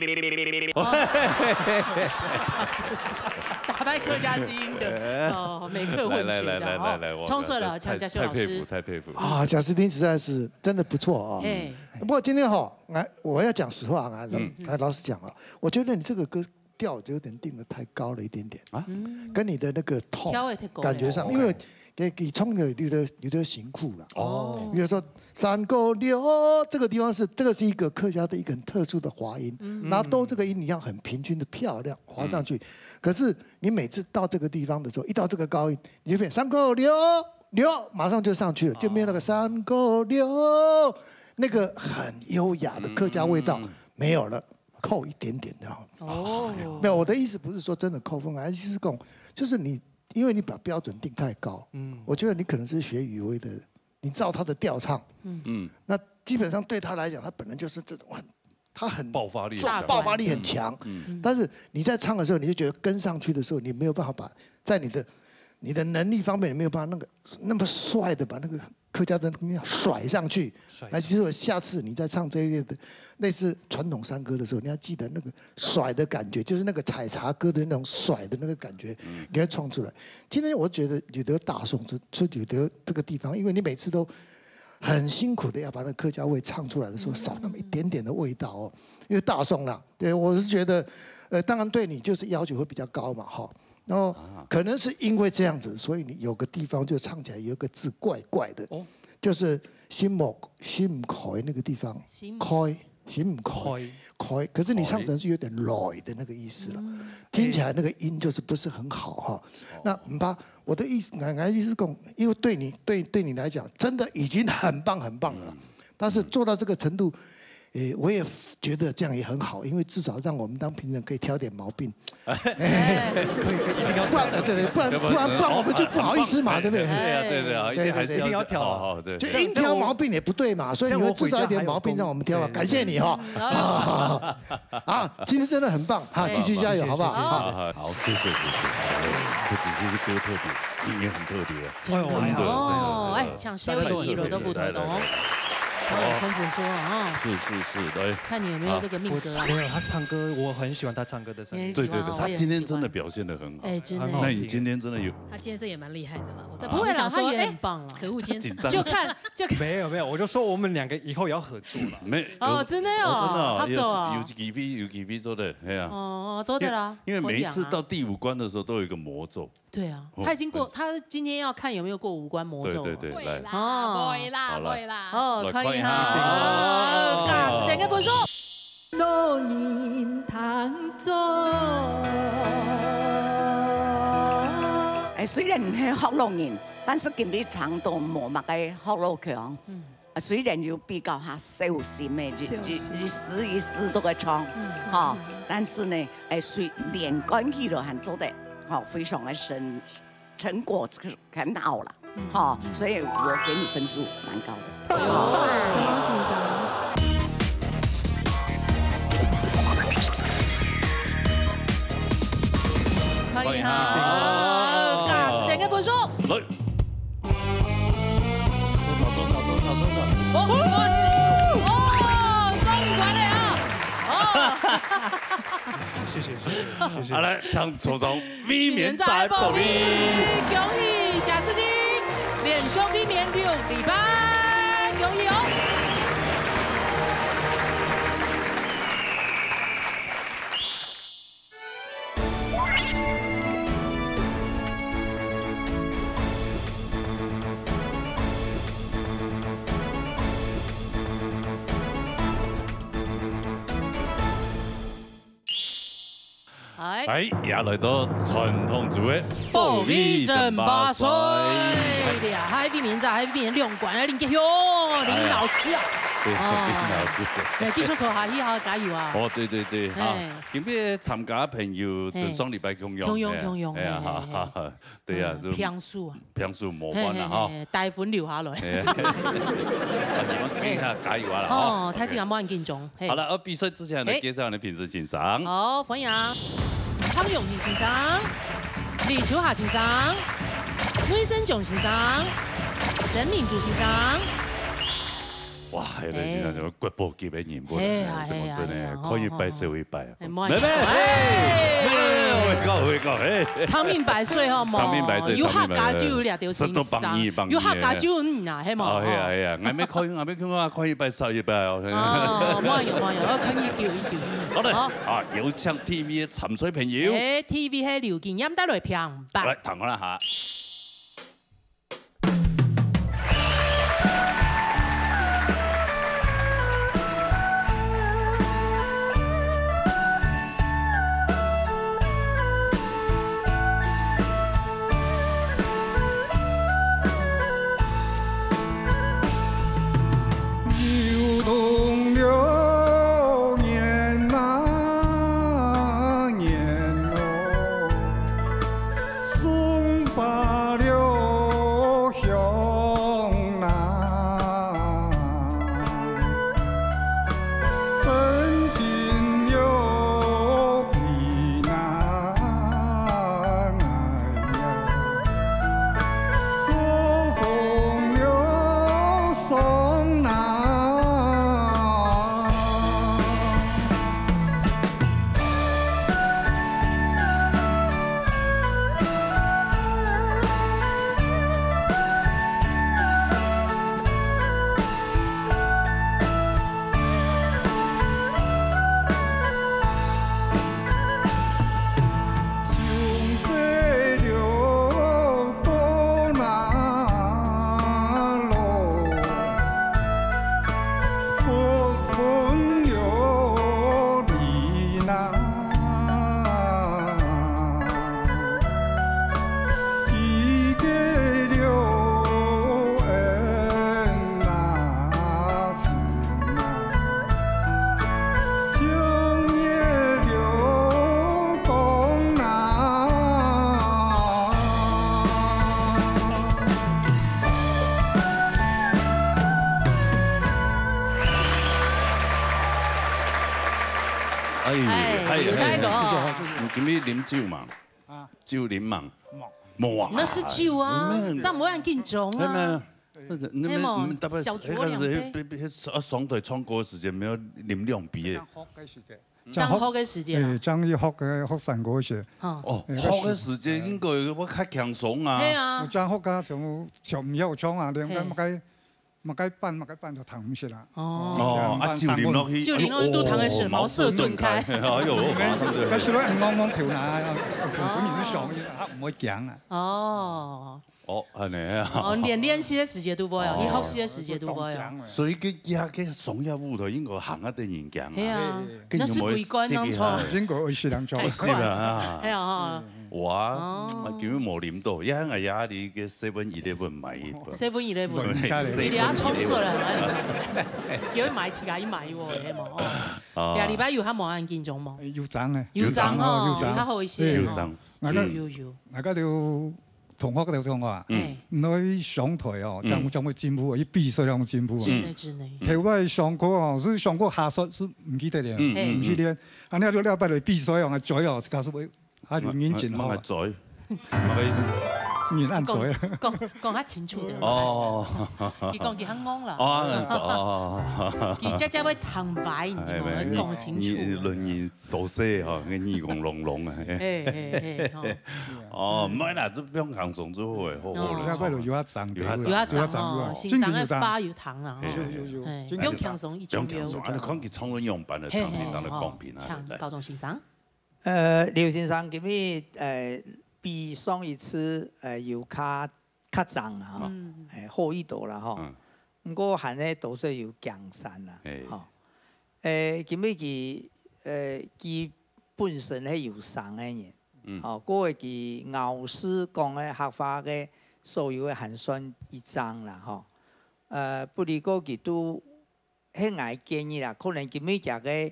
打败客家基因的，哦，美客混血这样，来，来，来，来，来，来，哦。哇，冲水了，蔡，蔡，蔡老师。蔡佩服，蔡佩服。啊，贾斯汀实在是真的不错啊。哎。不过今天哈，哎，我要讲实话啊，嗯。哎，老实讲啊，我觉得你这个歌调就有点定得太高了一点点啊，嗯。跟你的那个tone挑得太高了。感觉上，哦。因为给，给冲的有点，有点辛苦了。哦。比如说三个六，这个地方是，这个是一个客家的一个很特殊的滑音，嗯。然后都这个音你要很平均的漂亮滑上去，嗯。可是你每次到这个地方的时候，一到这个高音，你就变三个六六，马上就上去了，就没有那个三个六那个很优雅的客家味道，嗯。没有了，扣一点点这样。哦。没有，我的意思不是说真的扣分，而是讲，就是你，因为你把标准定太高，嗯。我觉得你可能是学雨薇的，你照他的调唱，嗯。嗯。那基本上对他来讲，他本来就是这种很，他很爆发力很强。爆发力很强，嗯。但是你在唱的时候，你就觉得跟上去的时候，你没有办法把，在你的，你的能力方面，你没有办法那个，那么帅的把那个客家的东西甩上去，甩上去。那其实我下次你在唱这一类的类似传统山歌的时候，你要记得那个甩的感觉，就是那个采茶歌的那种甩的那个感觉，嗯。你要唱出来。今天我觉得你的大宋是，是觉得这个地方，因为你每次都很辛苦的要把那客家味唱出来的时候，嗯。少那么一点点的味道哦。因为大宋啦，对，我是觉得，呃，当然对你就是要求会比较高嘛，哈。然后啊。可能是因为这样子，所以你有个地方就唱起来有个字怪怪的，哦。就是心莫，心开那个地方，心开，其實毋開，開，可是你唱成是有點來的那個意思了，聽起來那個音就是不是很好哈。那毋怕，我的意思，我的意思是講，因為對你，對，對你來講，真的已經很棒很棒了。但是做到這個程度，誒，我也覺得這樣也很好，因為至少讓我們當評審可以挑點毛病。不然，對，對，不然，不然，不然我們就不好意思嘛，對不對？對啊，對，對啊，一定還是要挑，哦，對。就硬挑毛病也不對嘛，所以你會製造一點毛病讓我們挑嘛。感謝你哈。好，今天真的很棒哈，繼續加油，好不好？好，好，謝謝，謝謝。不只是歌特別，你也很特別。真的，真的。哦，哎，搶誰位置一路都不同的哦。哦，潘主任說啊，是是是，來，看你有沒有這個命格啊？没有，他唱歌，我很喜欢他唱歌的声音。对对对，他今天真的表现得很好。哎，真的。那你今天真的有？他今天这也蛮厉害的啦，我在旁边想说，不会啦，他也很棒啊。哎，可恶，今天紧张。就看就看。没有没有，我就说我们两个以后也要合作了。没哦，真的哦，真的哦，合作啊。有有机会有机会做得，哎呀。哦，做得啦，因为每一次到第五关的时候都有一个魔咒。 对啊，哦，他已经过，他今天要看有没有过五关魔咒。对对对，来。会啦，哦，会啦，好，来。会啦。哦，来，可以哈。看一下。哦，教师节个分数。老人通做。哎，虽然系学老人，但是今日唱到无么个学老腔。嗯。 啊，虽然有比较下小心的，一一一字一字都个唱，嗯，吼，但是呢，哎，虽连贯起来还做得，吼，非常的成成果是很好了，吼，所以我给你分数蛮高的。好，谢谢先生。欢迎哈，教师节个分数。来。 多少多少多少多少？哦，哦，恭喜你啊！哦，谢谢谢谢谢谢。好，来，请坐上卫冕者个宝贝。恭喜贾斯汀连续卫冕六礼拜，恭喜哦！ 哎，哎，也來到傳統組个保衛爭霸賽。保衛爭霸賽。這下衛冕者，下衛冕兩冠个林杰雄，林老師啊。哎呀，對，哦，林老師。哎，繼續做下去，好，加油啊！哦，對對對，哈，哎。今日參加个朋友，嘿。就上禮拜共樣，共樣，哎呀，共樣，哎呀，嘿，嘿，嘿。哈哈哈。 對啊，嗯，就平手啊。平手無關啦，嘿，嘿，吼。嘿，大分留下來。嘿，啊，你們今日加油啊啦，吼。哦，開始感覺很緊張，嘿。好了，啊，比賽之前來介紹你的評審先生。好，歡迎啊，蒼永平先生、李秋霞先生、魏生炯先生、曾敏珠先生。 哇，這个真正係國寶級个人物，嘿啊，真个真个，嘿啊，嘿啊，看一擺笑一擺啊。吼，吼。哎，莫，妹妹，哎。沒有，沒有，我講，我講，哎。長命百歲吼，莫，長命百歲，有客家就有這條先生，長命百歲。有客家就有你啊，係無？哦，係啊，係啊，𠊎沒看，𠊎沒看過，看一擺笑一擺哦。哦，莫有，莫有，我看一久一久。好的，好。啊，有請第一位个參賽朋友。哎，第一位係劉金燕帶來評判。來，聽看啦哈。 流动流年啊年哦，送花你今日啉酒嘛？啊。酒啉嘛？無。無啊。那是酒啊，哎，恁緊張啊。沒有，沒有，那是，你們，嘿嘛，你們大概小酌兩杯。那個是，那個，那個雙腿唱歌的時間沒有啉兩杯耶。正好个時間。正好个時間啊。哎，正好个學，學唱歌時。哦。哦，哎，學个時間應該有較輕鬆啊。對啊。有正學个像，像毋曉唱啊，連該，嘿。麼个 麼个板，麼个板就聽毋識啦。哦。哦，啊，酒啉落去，酒啉落去都聽得識，哎喲，茅塞頓開。哎喲，馬上就。但是咧，戇戇頭那，本人想，啊，毋會驚啊。哦。哦，恁樣啊。哦，連練習个時節都無有，哦。佢學習个時節都無有。所以佢，佢个商業舞台應該行啊得人驚啊。係啊，該你有無那是規關當中。應該會死人家。係啊，哈。係啊，哈。 哇，哦。啊，今日無啉到，也𠊎也去个seven eleven買一包。seven eleven，買一下咧。你這下衝出來，叫佢買自家一買哦，係無？哦。哦。這禮拜有較無恁緊張無？有張誒。有張哦，有張。較好一些哦。有張。那個，有，有，有。那個就同學个同學啊，嗯。來上台哦，嗯。將，將會進步，一比賽將會進步啊。真的，真的。頭擺上課哦，係上課下課係毋記得了，嗯，嗯，毋記得。啊，你這禮拜來比賽哦，嘴哦，自家係會 啊，你面前吼。麼个嘴？麼个意思？面恁嘴。講，講，講較清楚點。哦。佢講佢較戇啦。哦，哦。佢姐姐會坦白，你知無？哎，講清楚。你，你論你多歲吼，你耳公聾聾啊。嘿，嘿，嘿，吼。哦，毋係啦，這毋用講，總之好誒，好好了。哦。要不然有較長，有較長。有較長哦，有較長，先生个話有聽啦，吼。有，有，有。哎，不用輕鬆，一種不用輕鬆，啊，你看佢唱到樣般的，嘿，嘿，唐先生的公平啊，吼，對不對？像高中先生。 呃，劉先生，今日，呃，比上一次，呃，有較，較正啦，吼，嗯。哎，好一點啦，吼。嗯。毋過還係多少有驚山啦，嘿。吼。呃，今日佢，呃，佢本身係有聲个人，嗯。吼，過後佢咬字講个客話个所有个還算一正啦，吼。呃，不過佢都 係𠊎建議啦，可能今日佢个，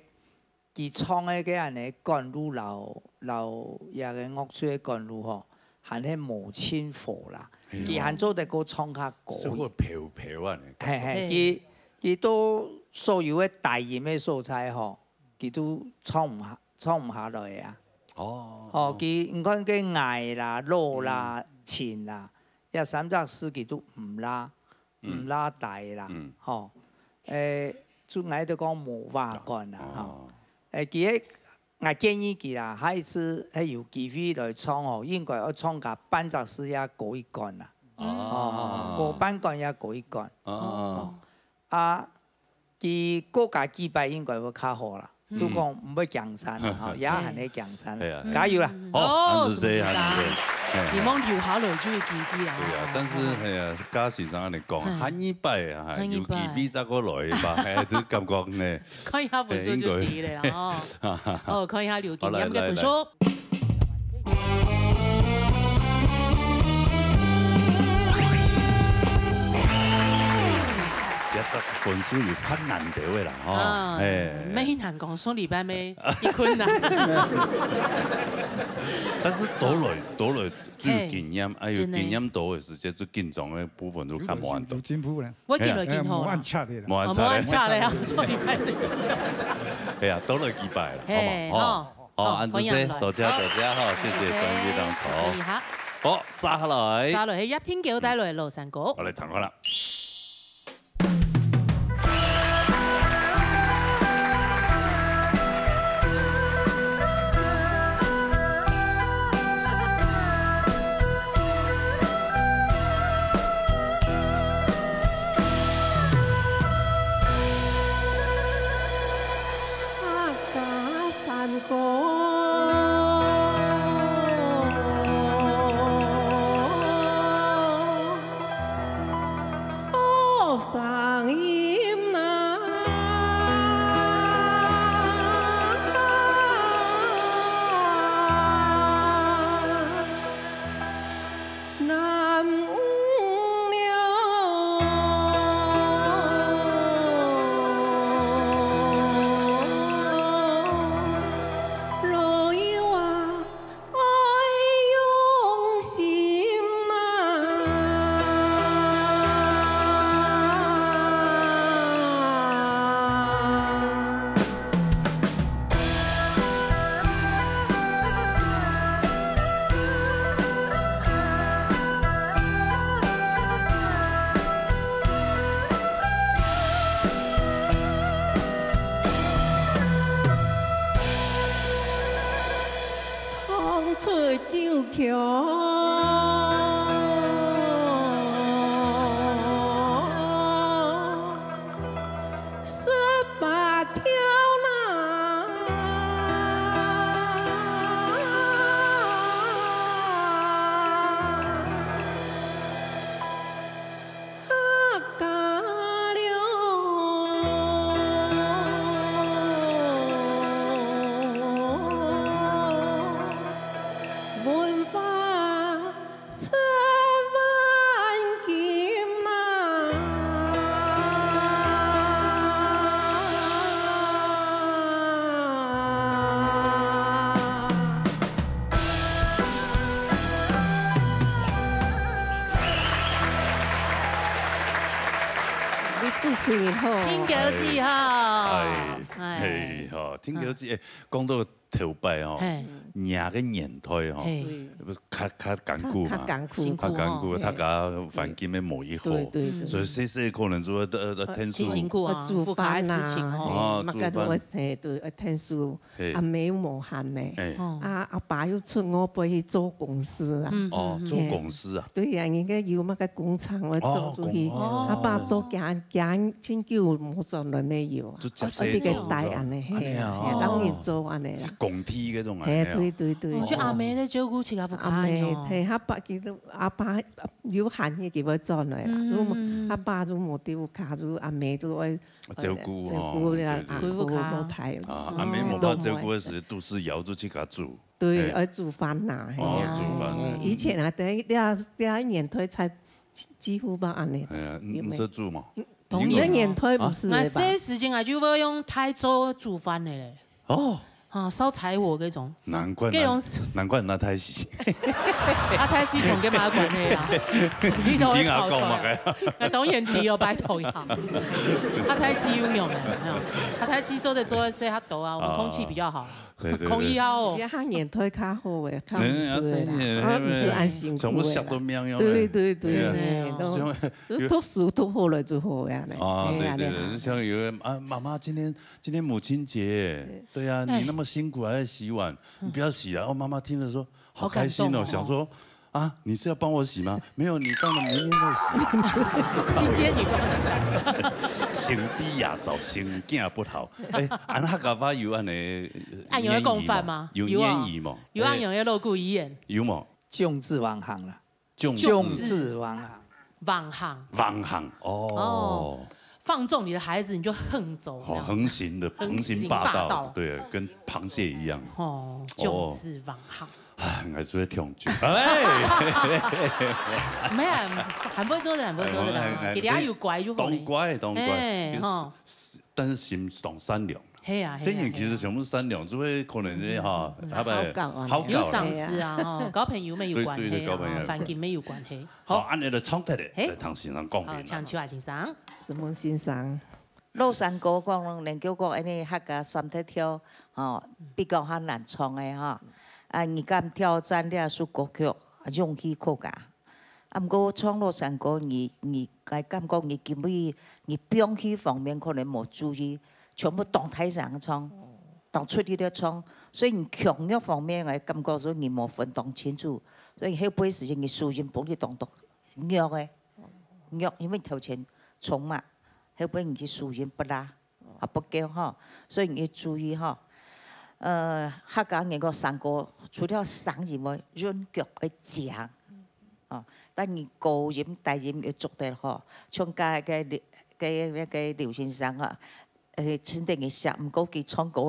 佢唱个該恁呢管路摎，摎這个樂隊个管路吼，還係無盡和啦。哎喲。佢還做得過唱較高。係會飄飄恁呢。嘿，嘿，嘿。佢，佢到所有个低音个所在吼，佢都唱毋下，唱毋下來啊。哦。吼，佢，你看該矮啦、老啦、嗯。沉啦，這三隻字佢都毋罅。 毋罅大啦，嗯。吼。誒，就𠊎就講無話講啦，吼。哦。誒，其實𠊎建議佢啦，下一次係有機會來唱吼，應該愛唱甲半隻字也過一關啦。哦。哦，過半關也過一關。哦。哦。啊，佢過加幾擺應該會較好啦。 嗯。就講毋會驚山啦，吼，也還係驚山。係啊。加油啦！嗯。好，哦，恁仔細，恁仔細。係。希望留下來就有機會啊。對啊，但是，哎呀，嘉先生恁樣講，嗯。下二擺啊，下二擺。有機會再過來吧，哎，這感覺呢。看一下分數就知了啦，哎，應該。哦。哦，看一下劉金炎个分數。好，來，來，來。 這隻分數有較難得个啦，吼。啊，嘿。無難講，上禮拜乜一困難。但是多來，多來就有經驗，嘿，哎喲，真的。經驗多个時節，就緊張个部分就較無恁多。有，有進步了。我緊來緊好啦。嘿，無恁差个啦。無恁差个。哦，無恁差个啊，上禮拜係緊張。哎呀，多來幾擺啦，嘿，好無？吼。好。 好，好，恁仔細，歡迎來。多謝，多謝，好，謝謝，歡迎來。轉去當中。歡迎哈。好，續下來。續下來，係葉天狗帶來个老山歌。好，來聽看啦。出九曲，十八條啦。 客家了，文化出萬金呐。 你主持人好。金狗子好。哎，哎。嘿，吼，金狗子，哎，講到頭擺哦，嘿。若个年代哦，嘿。較，較艱苦嘛，較，較艱苦。辛苦哦。較艱苦，嘿。大家環境也無一好，對，對，對。所以細細可能就會，呃，呃，呃，天數。真辛苦啊，呃，煮飯啊，屋下个事情哦。哦，嘿，嘛，煮飯。嘿，對，呃，天數。 嘿。阿姆又無閒呢。嘿。哦。啊，阿爸又出外背去做公司啊。嗯，哦，嗯，嗯。做公司啊。嘿。對呀，人家有麼个工廠，𠊎做出去，哦，公，哦。阿爸做幾，幾，真久無轉來沒有啊。就食細做。啊，這個帶恁呢，嘿，按呢啊，嘿，哦。當然做恁呢啦。工地該種啊，嘿，嘿啊。對，對，對。哦，就阿姆咧照顧自家屋下喲。阿姆，嘿，阿爸佢都，阿爸有閒，佢就會轉來啦。嗯，如果嗯，嗯。阿爸就無在屋下，就阿姆就會 照顧，呃，照顧了，哦，對，對。啊，顧屋下。顧屋下。啊，嗯。阿姆無辦法照顧个時，都係愛自家煮。對，嘿。愛煮飯啦，嘿啊，哦，煮飯，嘿，嗯。以前啊，第一，第一，第一年代才幾，幾乎無恁呢。哎呀，你，有沒有？你識煮嗎？嗯，當然。你个年代毋係个吧？啊？𠊎細時節啊，就會用大灶煮飯个咧。哦。啊，燒柴火該種。難怪，該種係，難怪你那大死。啊，大死同該麼个關係啊？你都會吵出來。你聽我講嘛，該。𠊎當然知哦，拜託呀。啊，大死有用个，哎呀，啊，大死做得做得食較多啊，我們空氣比較好。啊，對，對，對。空氣好哦。這下年代較好誒，較毋係啦，嗯，啊，所以啊，毋係恁辛苦誒啦。全部食到命樣誒。對，對，對，真的哦。嘿，都，像就讀書讀好了就好呀，哦，嘿啊，對，對，對，嘿啊。就像有人，啊，媽媽今天 今天母親節，對啊，哎。你那麼辛苦還在洗碗，嗯。你不要洗了。哦，媽媽聽了說，好開心哦，好感動哦。想說，啊，你是要幫我洗嗎？沒有，你放了明天再洗。今天你放假。先比呀，找先囝不好。哎，恁客家話有恁呢，恁樣个講法嗎？諺語無？有啊。諺語無？有恁樣个老古言。有無？眾志橫行啦。 眾志。眾志橫行。橫行。橫行，哦。哦，放縱你的孩子，你就橫走，哦，這樣。橫行的，橫行霸道，橫行霸道。對，跟螃蟹一樣。哦，哦。眾志橫行。哎，還是會恐懼。哎。沒有，還不會做的，還不會做的啦。哎，哎，哎，佢等下有乖就好了。當乖，當乖。哎，其實吼。 但是心當善良。係啊，係啊，細人其實全部善良，係啊。只會可能係哈，嗯，嗯，嗯。他們好搞啊，好搞啊。有賞識啊，吼，交朋友乜有關係啊，對，對，對，交朋友。環境乜有關係。好，好。恁樣就唱忒咧，嘿。來聽先生講明啦。好，請秋華先生。承蒙先生。老山歌講，能夠講恁呢客家三大調，吼，比較較難唱个哈。啊，你敢挑戰這首歌曲，勇氣可嘉。 啊，毋過唱老山歌，你，你，𠊎感覺你今晡日，你表現方面可能無注意，全部當大聲唱，當出力个唱，所以你腔弱方面，𠊎感覺說你無分當清楚，所以後背時間你收音分你當當弱个，弱，因為頭前衝嘛，後背你去收音不啦。 啊，不夠吼，所以你注意吼。呃，客家人个山歌，除了聲以外，韻腳愛正。哦，但你高音、低音要捉得好，像該个劉，該，該个劉先生啊，呃，真正个像，毋過佢唱歌，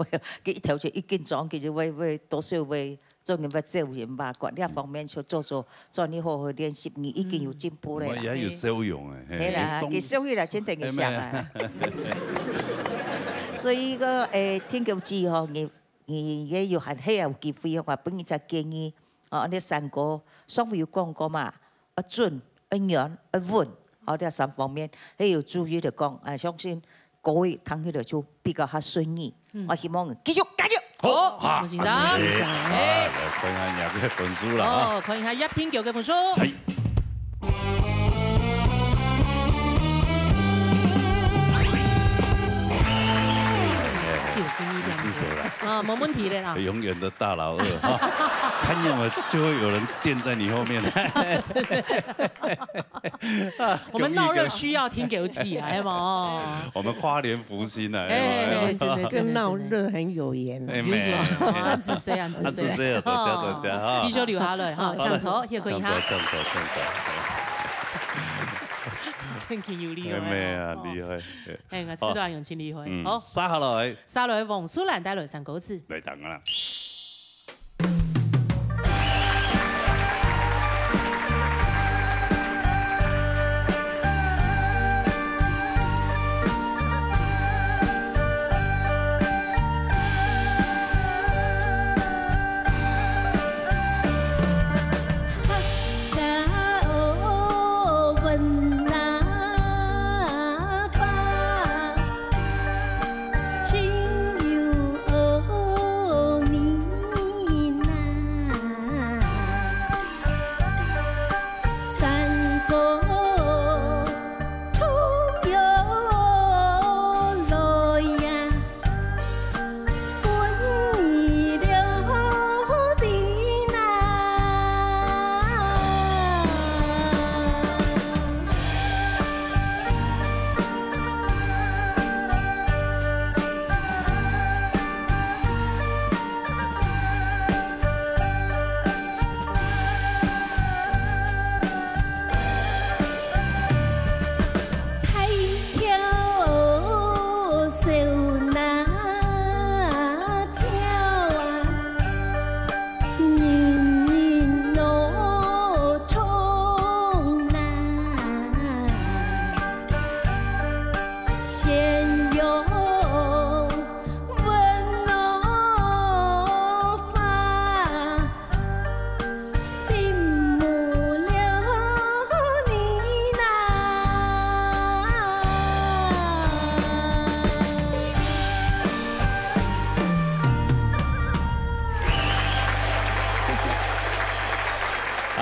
佢一頭就已經裝，佢就會，會多少會 做人物、做人物，管這方面就做做，做你好好練習，你已經有進步了啦。嗯。我也有笑容誒，嘿。係啦，有送，佢笑起來真正个像啊。哎，沒有。所以个，誒，天狗子吼，你，你也有還，還有機會吼，分你一隻建議，哦，恁呢山歌，上回有講過嘛， 愛準、愛軟、愛穩，吼，這三方面，還有注意就講，啊，相信各位聽起來就比較較順耳。嗯。我希望繼續加油。好，好，好，先生。好，哎。來看一下你个分數啦，哈。哦，看一下葉天狗个分數。嘿。九十一點五。你是誰啦？啊，沒問題的啦。永遠的大老二，哈。按鈕了，就會有人墊在你後面。我們鬧熱需要聽九記啊，係無？我們花蓮福星啊，哎，係無？真的，真的，鬧熱很有緣啊。哎，有緣，哎，恁仔細，恁仔細。恁仔細啊，多謝，多謝啊。你就留下來哈，好，請坐，歇睏一下。請坐，請坐，請坐。真係有厲害哦。哎，妹啊，厲害。哎，𠊎試到用盡厲害。嗯，好，續下來。續下來，王淑蘭帶來三個字。來，等啊。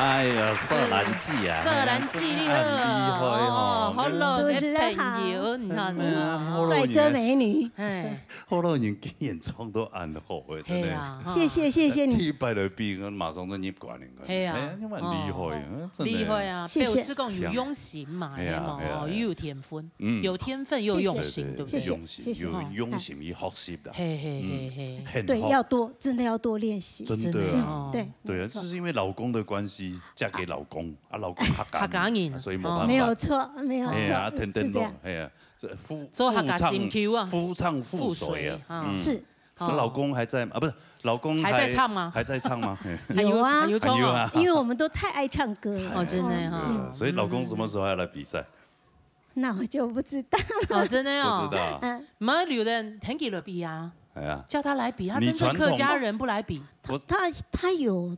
哎呀，素蘭姐啊，素蘭姐，你好。很厲害哦。哦，好老的朋友，你看。哎呀，好老人。帥哥美女。哎。好老人竟然唱到恁好的，真的。係啊，哈。謝謝，謝謝你。第一擺來比，馬上就入關了。係啊。哎呀，你蠻厲害的，哦，真的。厲害啊，謝謝。表示講有用心嘛，哎呀，係無？哎呀，哦，又有天分，嗯。有天分又用心，對，對，對，對不對？用心，謝謝。謝謝。有用心去學習的。嘿，嘿，嘿，嘿。嗯，很好。對，要多，真的要多練習。真的啊。真的哦。對。 對啊，沒錯。就是因為老公的關係，嫁給老公，啊，老公客家人，客家人，啊，所以沒辦法。哦。沒有錯，沒有錯，哎呀，天天弄，是這樣。哎呀，這夫，做客家心臼啊。夫唱，夫唱婦隨啊，婦隨啊。嗯。是。是老公還在，啊，不是，老公還在唱嗎？還在唱嗎？嘿。有啊。還有唱哦。還有啊。因為我們都太愛唱歌了。哦，真的哈。太愛唱歌了，所以老公什麼時候要來比賽？ 那我就不知道。哦，真的哦。不知道。嗯。毋係，留等天氣來比啊。哎呀。叫他來比，他真正客家人不來比。你傳統，他，他，他有，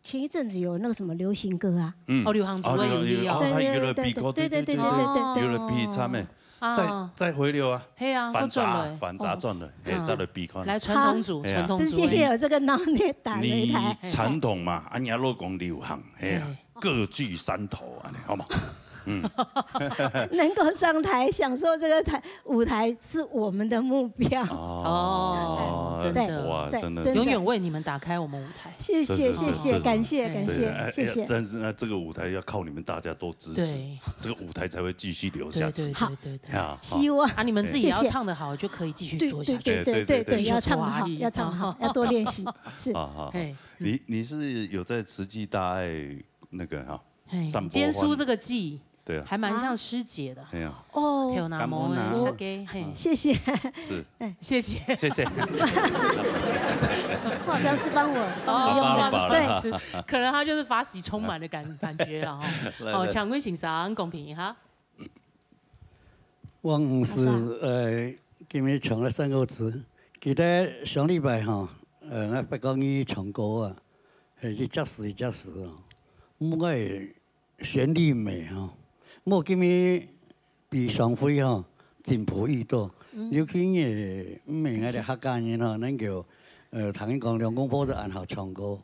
前一陣子有那個什麼流行歌啊。嗯。哦，流行組合有哦。哦，流行，哦，對，他有來比過，對，對，對，對，對，對，對。有來比參欸。啊。再，再回流啊。嘿啊，反差，都轉來。反差轉來，哦。嘿，嗯。再來比看。來，傳統組，哎呀。傳統組。真謝謝有這個鬧熱打擂台。你傳統嘛，啊，你老公流行，嘿啊。嘿。 各據山頭，恁呢，好嗎？嗯。能夠上台享受這個台，舞台是我們的目標。哦，哦，真的。對，哇，對，真的。真的。永遠為你們打開我們舞台。謝謝，真的，謝謝，真的。感謝，感謝，對，哎，謝謝。哎，真是，那這個舞台要靠你們大家多支持，對。這個舞台才會繼續留下去。對，對，對，對，對。啊，好。希望。啊，你們自己也要，哎。唱得好，謝謝。就可以繼續做下去。對，對，對，對，對，對，對，要唱得好，繼續做下去。要唱得好，要多練習，是。好，好，好。嘿。你，你是有在慈濟大愛 那個哈，嘿，散播歡，兼書這個祭，對啊。還蠻像師姐的。哎呀。哦。頭那毛的，感恩啊。小姐，嘿。謝謝。是。哎。謝謝。謝謝。好像是幫我，幫我用的。哦，對。可能他就是法喜充滿的感，感覺了哈。來，哦，來。請問先生，公平一下。 我毋係，呃，今日唱了三個字，記得上禮拜吼，呃，𠊎發覺你唱歌啊，係一隻字一隻字哦，毋過旋律美吼，無今日比上回吼，進步已多，尤其你，毋係𠊎兜客家人吼，能夠，呃，聽你講兩公婆都恁好唱歌，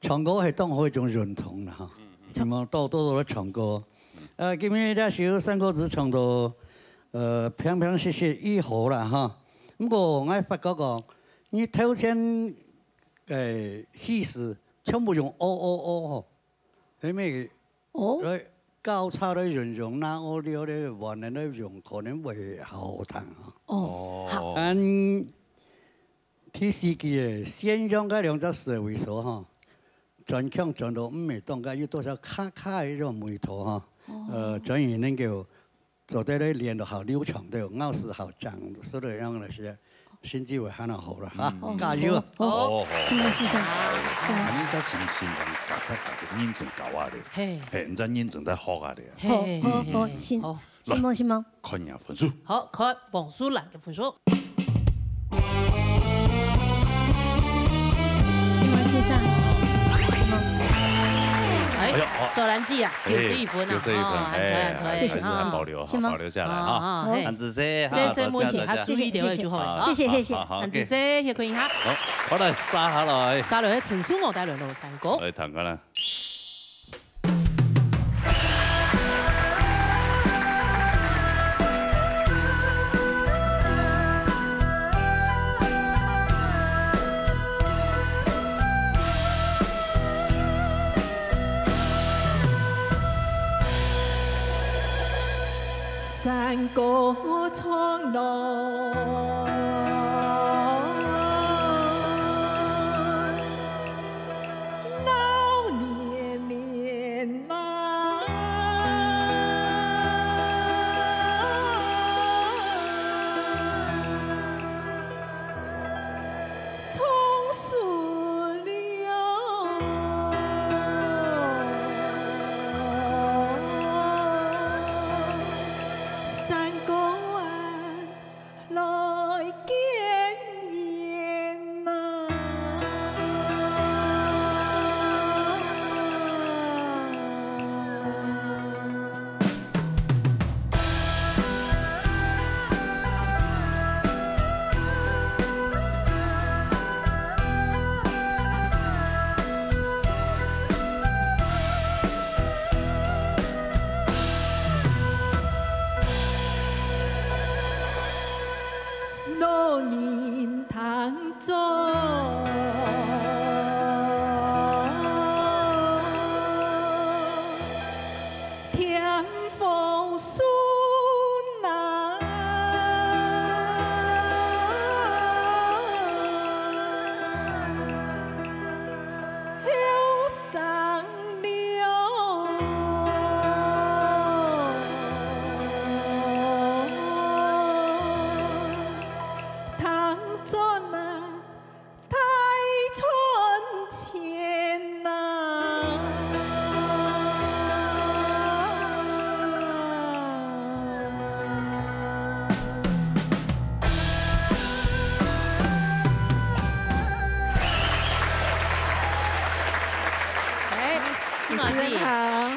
唱歌係當好一種認同啦吼，希望多多多多唱歌。 呃，今日這首山歌子唱到，呃，平平實實已好啦哈。毋過𠊎發覺講，你頭前，呃，氣勢全部用哦哦哦吼，因為哦，來交叉來運用，拿哦了咧，換人來用，可能會好聽啊。哦，好。嗯，第四句个，先用該兩隻字為數吼，轉腔轉到毋係當該有多少卡卡个一種味道吼。呃，轉而能夠 做得來練到好流暢，對，咬字好講，所以樣那些成績會還好啦，哈，加油啊！好，好，好，先生，先生，恁樣才先先生，家才家己認真教啊咧，嘿，嘿，你才認真在學啊咧，好，好，好，先，先生，先生，看你分數，好，看王淑蘭个分數。 先生，先生，哎，索兰记啊，九十一分啊，九十一分，哦，很出来，很出来，还是很保留，好，保留下来哈。啊，很仔细，谢谢，谢谢，还注意点位就好了。谢谢，谢谢。很仔细，也可以哈。好，我来杀下来。杀落去陈淑娥带来了三个。来，谈看啦。 山歌唱来，闹连连呐。 唱输了，山歌啊，来见面呐。 老人听着，添风顺啊。后生 了，唐尊啊，太传千呐。 哎，是吗？主持人好。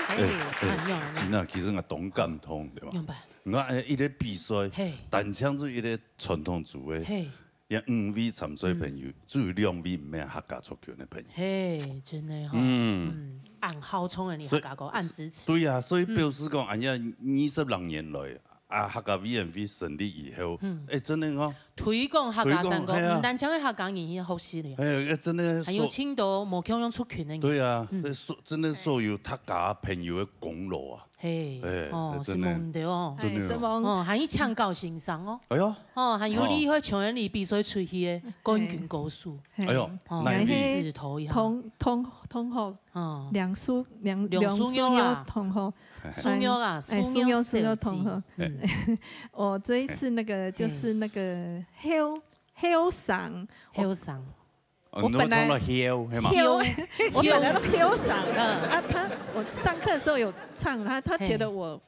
哎，哎，哎，你好，你好。真啊，其實我當感動，對吧？明白。你看，哎，一个比賽嘿，單淨係一个傳統組个，嘿，有五位參賽朋友，只有兩位毋係客家族群个朋友。嘿，真的哈。嗯，嗯，恁好冲的，你所以客家歌，恁支持。對啊，所以表示講，哎呀，二十零年來啊，客家委員會成立以後，哎，真的哦，推廣客家山歌，推廣，嘿啊。毋單淨係客家人去學習了，哎，真的還有所，請到無共樣族群的人。對啊，這所，真的所有客家朋友的功勞啊。嘿哎，哦，這真的承蒙的哦。真的哎，承蒙。哦，還去參加先生哦。哎呦，哦，還有你去全力比賽出去的冠軍歌手。哎呦，嘿哪一位？指頭一下。同同同學，哦，梁淑梁梁淑淑玉啊同學，淑玉啊，哎，淑玉淑玉同學。嗯，我這一次那個就是那個後後生，後生。哦，我本來你都唱到後，係嘛？後，我本來都後生嗯啊，他我上課的時候有唱，他他覺得我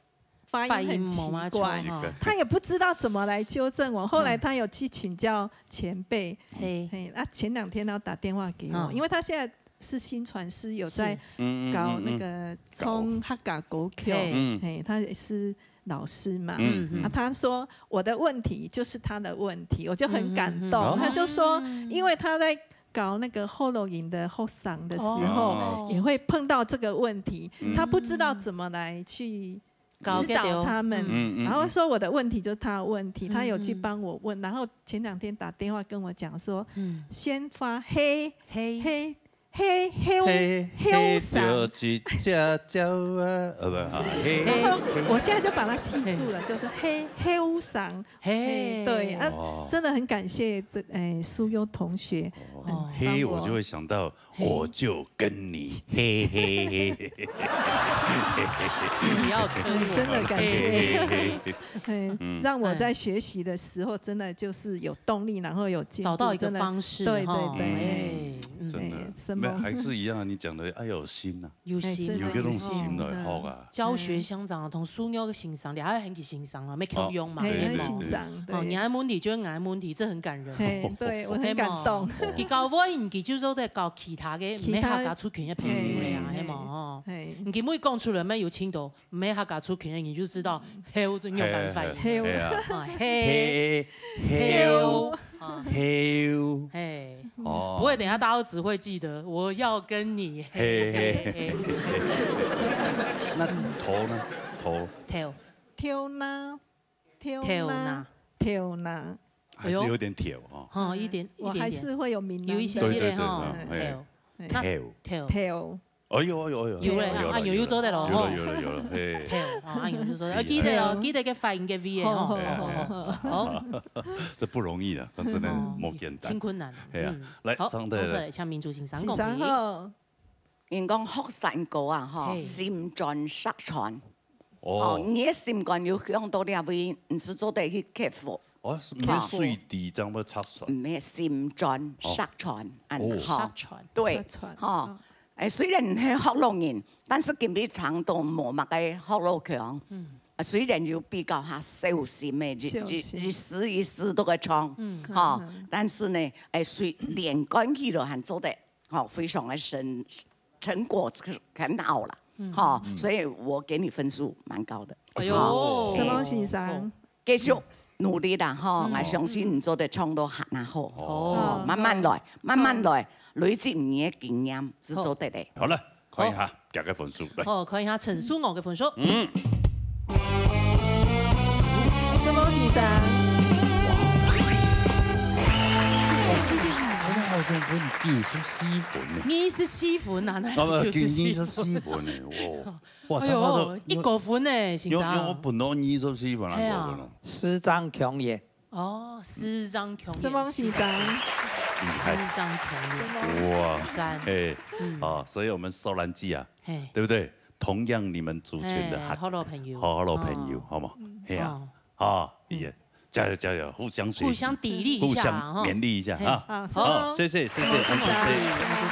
發音很奇怪，發音無嘛怪，哈。他也不知道怎麼來糾正我。後來他有去請教前輩，嘿，嘿，那前兩天他打電話給我，嗯因為他現在是薪傳師，有在是嗯搞那個唱客家歌曲，嘿嗯嘿，他也是老師嘛。嗯嗯啊，他說我的問題就是他的問題，我就很感动。嗯嗯嗯他就说，因为他在搞那个后楼营的后桑的时候，哦也会碰到这个问题，嗯他不知道怎么来去指搞得了导他们。嗯嗯然后说我的问题就是他的问题，嗯他有去帮我问。然后前两天打电话跟我讲说，嗯，先发黑嘿，黑嘿，嘿，嘿，嘿，嘿，就一隻鳥啊，呃，不，啊，嘿，嘿，我现在就把它记住了，就是嘿，嘿，嘿，对，啊，哇。真的很感谢这，哎，苏优同学，哦。嗯，嘿，帮我。我就会想到，嘿。我就跟你，嘿，嘿，嘿。你要坑我。真的感谢。嘿，嘿，嘿。 嘿，嗯。让我在学习的时候，真的就是有动力，然后有进步，找到一个方式，真的，对，哈，对，对。哎，嗯。真的，哎，什么？没有，还是一样啊，你讲的，哎，有心啊。有心啊，哎，真的有心啊。有个东西来，嗯。好啊。教学相长啊，同苏妞个欣赏，你还要很欣赏啊，没共样嘛，哦，对，对，对。很欣赏，哦，对。你爱问题就爱问题，这很感人。嘿，对，我很感动。OK嘛？佢教我，佢就做得教其他个，其他，没客家族群个朋友个啊，嘿，嘿嘛，哦。嘿。你今日讲出来，没有听到， 没客家族群的，你就知道，嘿，我是用白话音。嘿，嘿啊。啊，嘿，嘿，嘿，啊，嘿。嘿。哦。不会，等一下大家都只会记得，我要跟你，嘿，嘿，嘿，嘿。嘿。那头呢？头。头。头呢？头呢？头呢？头呢？还是有点头哈。哎呦。哈，一点，我还是会有闽南的。一点点。有一些些的哈，对，对，对，嗯，嘿。头。嘿。那头。头。 哎呦，哎呦，哎呦，有嘞，有了，啊，有了，有做得了，有了，吼。有了，有了，有了，嘿。头，啊，啊，有就做得，啊，记得哦，记得个发音个V哦，吼。好，好，好，好，好。这不容易啊，但真的哦，莫简单。真困难。哎呀，嗯。来，好，唱的。唱出来，请民族欣赏欣赏歌曲。好。人讲福山歌啊，吼，嘿。心酸石川。哦。哦，你的心肝有向到这位，你是做得去克服。哦，是，毋是水滴，这样要插船。毋係心酸，哦。石川，恁，哦。吼。石川。对，石川，吼。嗯。 哎，虽然係學老人，但是今日堂都無麼个學老腔。嗯。啊，虽然有比較較小心个，一，小心。一，一字一字都个唱，嗯。吼，嗯。但是呢，哎，雖，連貫起來還做得，吼，非常个成，成果很好啦，嗯。吼，嗯。所以我给你分数蛮高的。哎呦。吼。什么先生？哦。 繼續努力啦，吼，嗯。𠊎相信你做得唱到還較好。哦。吼，慢慢來，慢慢來，累積你个經驗係做得个。好了，看一下，好。大家分數，來。好，看一下陳淑娥个分數。嗯。什么先生？哇。九十四分。陳淑娥分九十四分呢。二十四分啊，哪有九十四分？哦，不，二十四分呢，哇。 哇，哎呦，差不多，一个分呢，先生。有，有分到二十四分啊，係啊。个分哦。視障狂言。哦，視障狂言。什么先生？厲害。視障狂言。哇，讚。哎，嗯。啊，所以我们苏兰记啊，嘿。对不对？同样你们族群的嘿，好，好老朋友。好，好老朋友，哦。好吗？嗯。嘿啊。哦。 啊，也加油加油，互相学习，互相砥砺一下，互相勉励一下，哈。嘿。啊，好，好，谢谢，谢谢，谢谢，谢谢，谢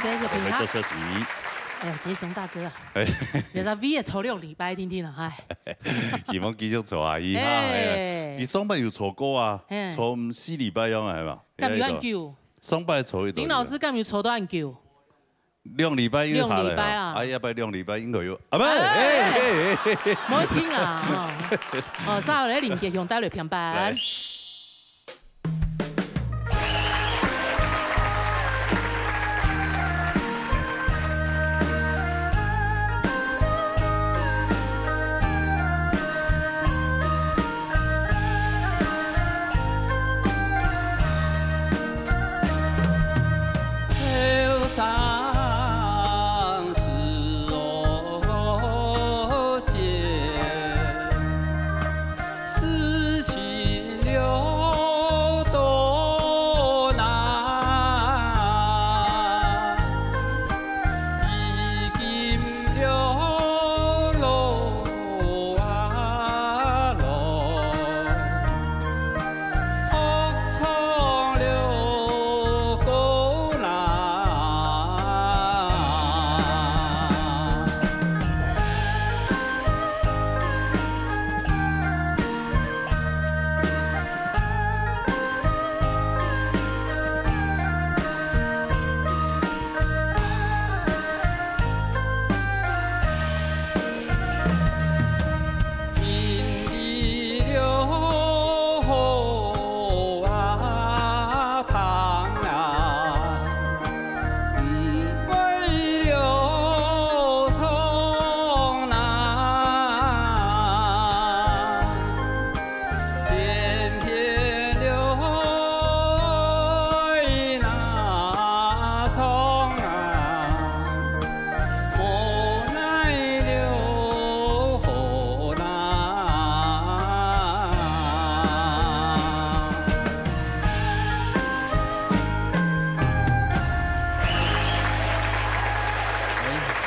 谢，谢谢，我们做学习。哎呀，这个熊大哥啊，哎。人家V也抽两礼拜，听听了，哎。希望继续抽啊，伊哈，哎。哎，你上班有抽过啊？哎。抽四礼拜样啊，系嘛？敢有恁久？上班抽一段。林老师敢有抽到恁久？ 两礼拜又下来哈。两礼拜啦。哎，要不要两礼拜应该有？啊，不，哎。哎，哎，哎，哎。莫听啊，哈。哦，稍后来林杰雄带来片板。来。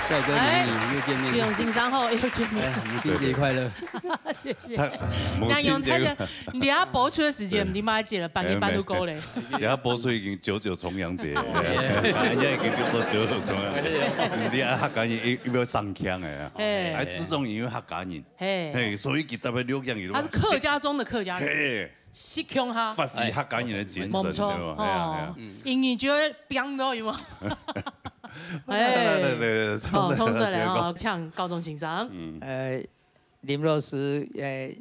帥哥美女又見面了。哎，不用欣賞吼，又見面。哎，母親節快樂！謝謝。他，母親節，楊勇，他的，你等下播出的時間，你馬上接了，半夜半度過嘞。等下播出已經九九重陽節了，人家已經變到九九重陽節，你啊，客家人又，又要上腔了啊。哎。哎，自從因為客家人，嘿。嘿，所以佢特別了解，他是客家中的客家人。嘿。 是共下。發揮客家人的精神，無錯，對吧？哎呀，哎呀。哦，英語就會變到有無？哎。來，來，來，來，來，哦，衝出來哦，請教宗先生。嗯。呃，林老師，呃，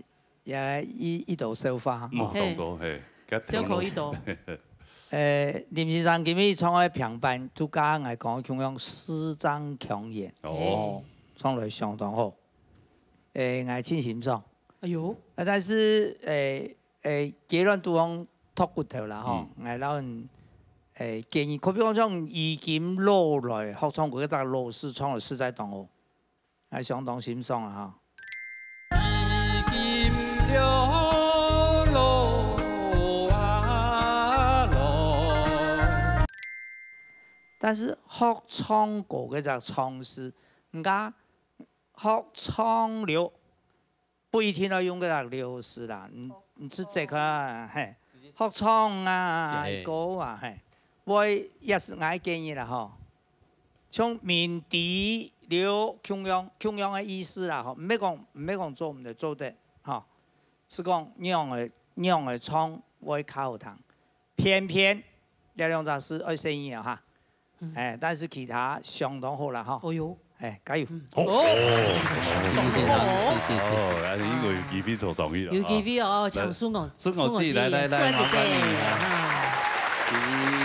也一，一朵小花，嗯，哦。當多，嘿，小可一朵。呃，林先生今日唱个評判，就甲𠊎講共樣，字正腔圓，哦。哦，唱來相當好。呃，𠊎真欣賞。哎喲。啊，但是，呃， 誒，既然都講托骨頭啦吼，嗯。𠊎摎你，誒，建議，可比講像以今老來學唱歌个隻老師唱个實在當好，𠊎相當欣賞啊哈。但是學唱歌个隻唱師，人家學唱了 不一定愛用該隻六字啦，你，你直接看啊，嘿，學唱啊，是，嘿。歌啊，嘿，𠊎也係𠊎建議啦吼，像鳴笛了共樣，共樣个意思啦吼，毋係講，毋係講做毋得，做得吼，係講仰仔，仰仔唱會較好聽。 偏偏這兩隻字愛細義啊哈。嗯。哎，但是其他相當好啦哈。哦喲。哎，加油。嗯。好。哦。謝謝，謝謝，謝謝，謝謝。哦，哎，應該有機會坐上去了，有機會哦，哦。請蘇老，蘇老師，蘇老師，來，來，來，蘇老師，麻煩你了。哈。你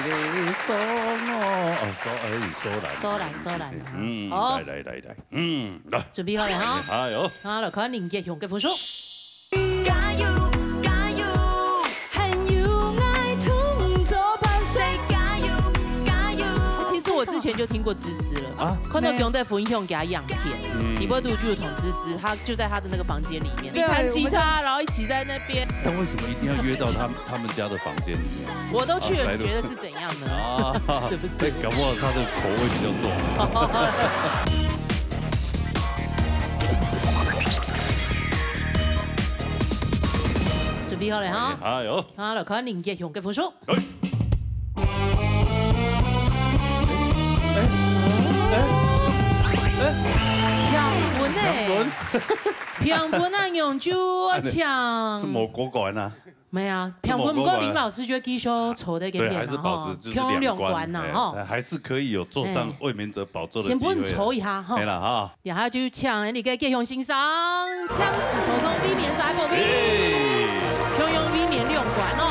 的手哦，哦，手，哎，手蘭，手蘭，手蘭，嗯，好。來，來，來，來，嗯，來。準備好了哈。哎，好喲。好，來看林傑雄个分數。 加油，加油，還有𠊎同做伴，say加油，加油。其實我之前就聽過芝芝了，啊？看到兄弟分享佢个影片，嗯。裡背都就有同芝芝，他就在他的那個房間裡面，對，彈吉他，我們在然後一起在那邊。但為什麼一定要約到他，他們家的房間裡面？我都去了，啊，你覺得是怎樣呢？啊，是不是？哎，搞不好他的口味比較重。準備好了哈？哎喲。好，來看林傑雄个分數。哎。哎，哎，哎。平分呢？平分。平分啊，仰就請。是無過關啊？ 沒啊，平分，毋過林老師就繼續坐在該片啊，對，還是保持就是兩關，吼，共兩關啊，哎，吼。還是可以有坐上衛冕者寶座的機會啊。先分你坐一下，吼。對啦，哈。然後就請你个傑雄先生，請佢坐上衛冕者个寶座，哎。共樣衛冕兩關哦。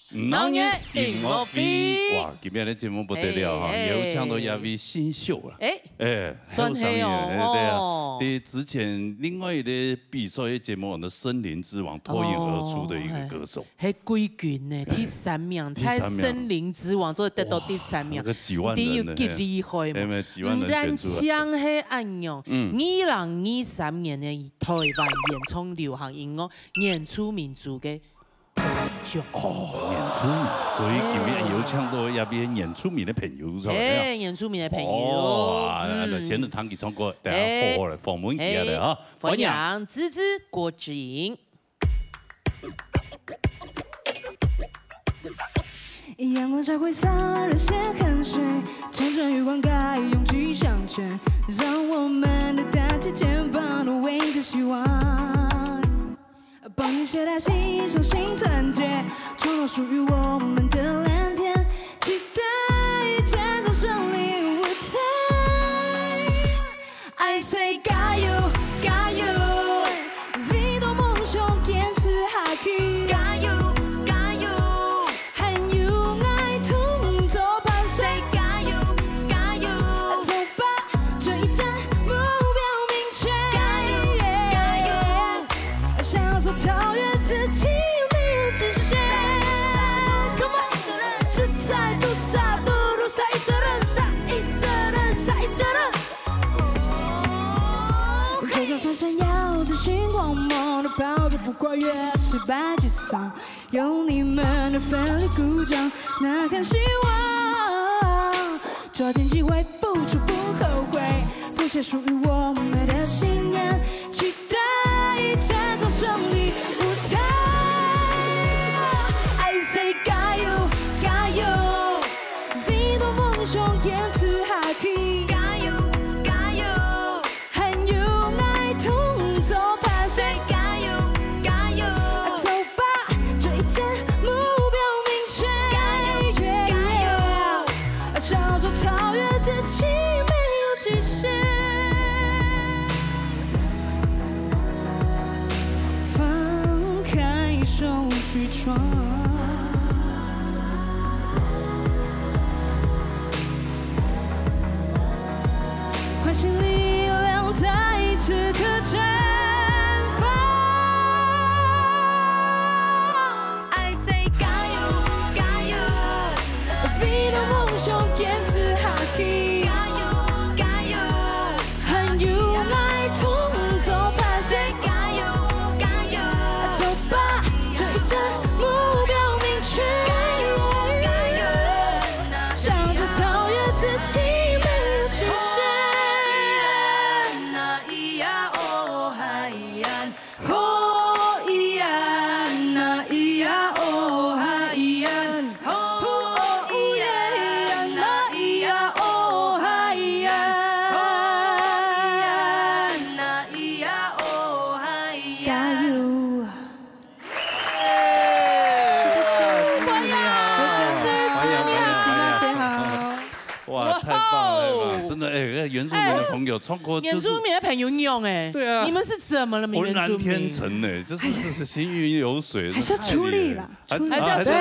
鬧熱音樂會。哇，今日个節目不得了哈，哎，哎。有請到一位新秀啦。哎，哎，算係哦，還有啥物人？對啊，哦。在之前另外一個比賽的節目，我們的森林之王脫穎而出的一個歌手。哦，哎。 係季軍呢，第三名，第三名。在森林之王做得到第三名，哇，那個幾萬人呢，你有幾厲害嘛？嘿，沒有，幾萬人選出來。毋單淨係恁樣，嗯。二零二三年个台灣原創流行音樂原住民族个金曲獎。哦，原住民，所以今日有請到一位原住民的朋友出來啊。哎，原住民的朋友。哦，啊，嗯。那先來聽佢唱歌，等下好好來訪問佢个啊。哎，歡迎。歡迎芝芝郭志穎。 陽光照輝灑熱血汗水，乘著餘光蓋湧起向前，讓我們的單肩肩膀都圍著希望。幫你寫下信，相信團結，創造屬於我們的藍天，期待站上勝利舞台。 I say加油，加油，為著夢想堅持下去。加油，加油，還有愛同做伴。Say加油，加油，走吧，這一站目標明確。加油，加油，享受超越自己。闪耀的星光，梦的抱着，不跨越失败沮丧，有你们的奋力鼓掌，呐喊希望。抓紧机会，付出不后悔，谱写属于我们的信念，期待一站上胜利舞台。I say 加油，加油！ 為到夢想堅持下去。加油，加油！還有愛同做伴。Say 加油，加油！走吧，這一站目標明確。加油，加油！享受超越自己，沒有極限。放開手去闯。 喚醒力量，在此刻綻放。I say 加油，加油！為了夢想堅持下去。加油，加油！ 還有愛同做伴。Say 加油，加油！走吧，這一站目標明確。加油，加油！向著超越自己，沒有極限。加油！哎呀，子子你好，子子姐好。哇，太棒了，太棒了！真的，哎，原住民的朋友唱歌就是原住民的朋友用哎，对啊你们是怎么了？浑然天成呢，就是是行云流水，还是要出力啦。还是还是要出力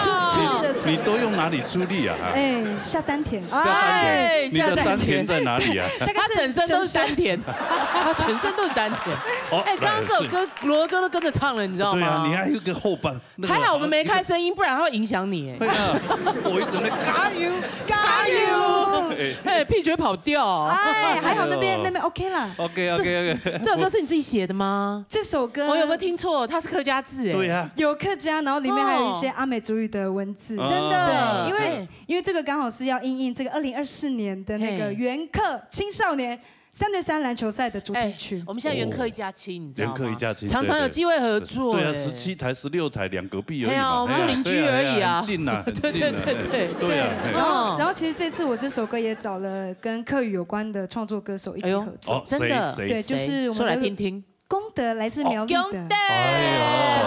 啊你都用哪里出力啊？哎，下丹田，下丹田，哎你的丹田在哪里啊？大概他整身都是丹田，他全身都是丹田。哦哎，刚刚这首歌罗哥都跟着唱了，你知道吗？对啊，你还有一个后半，那个还好我们没开声音，不然它会影响你。哎，对啊，我一直在加油加油！哎。哎，屁嘴跑掉哦。哎，还好那边那边 OK 啦。 OK OK OK，这首歌是你自己写的吗？这首歌我有没有听错？它是客家字哎。对呀，有客家，然后里面还有一些阿美族语的文字。哦真的，对，因为哎因为这个刚好是要因应这个二零二四年的那个嘿原客青少年三对三篮球赛的主题曲。我们现在原客一家亲，你知道吗？原客一家亲常常有机会合作。对啊，哎十七台、十六台，两隔壁而已嘛。哎呀我们就邻居而已啊哎呀很近啊，很对近啊。对对对对啊，然后，嗯然后其实这次我这首歌也找了跟客语有关的创作歌手一起哎呦合作。哦，真的谁谁对，就是我们的说来听听。功德，来自苗栗的。功德，哎呦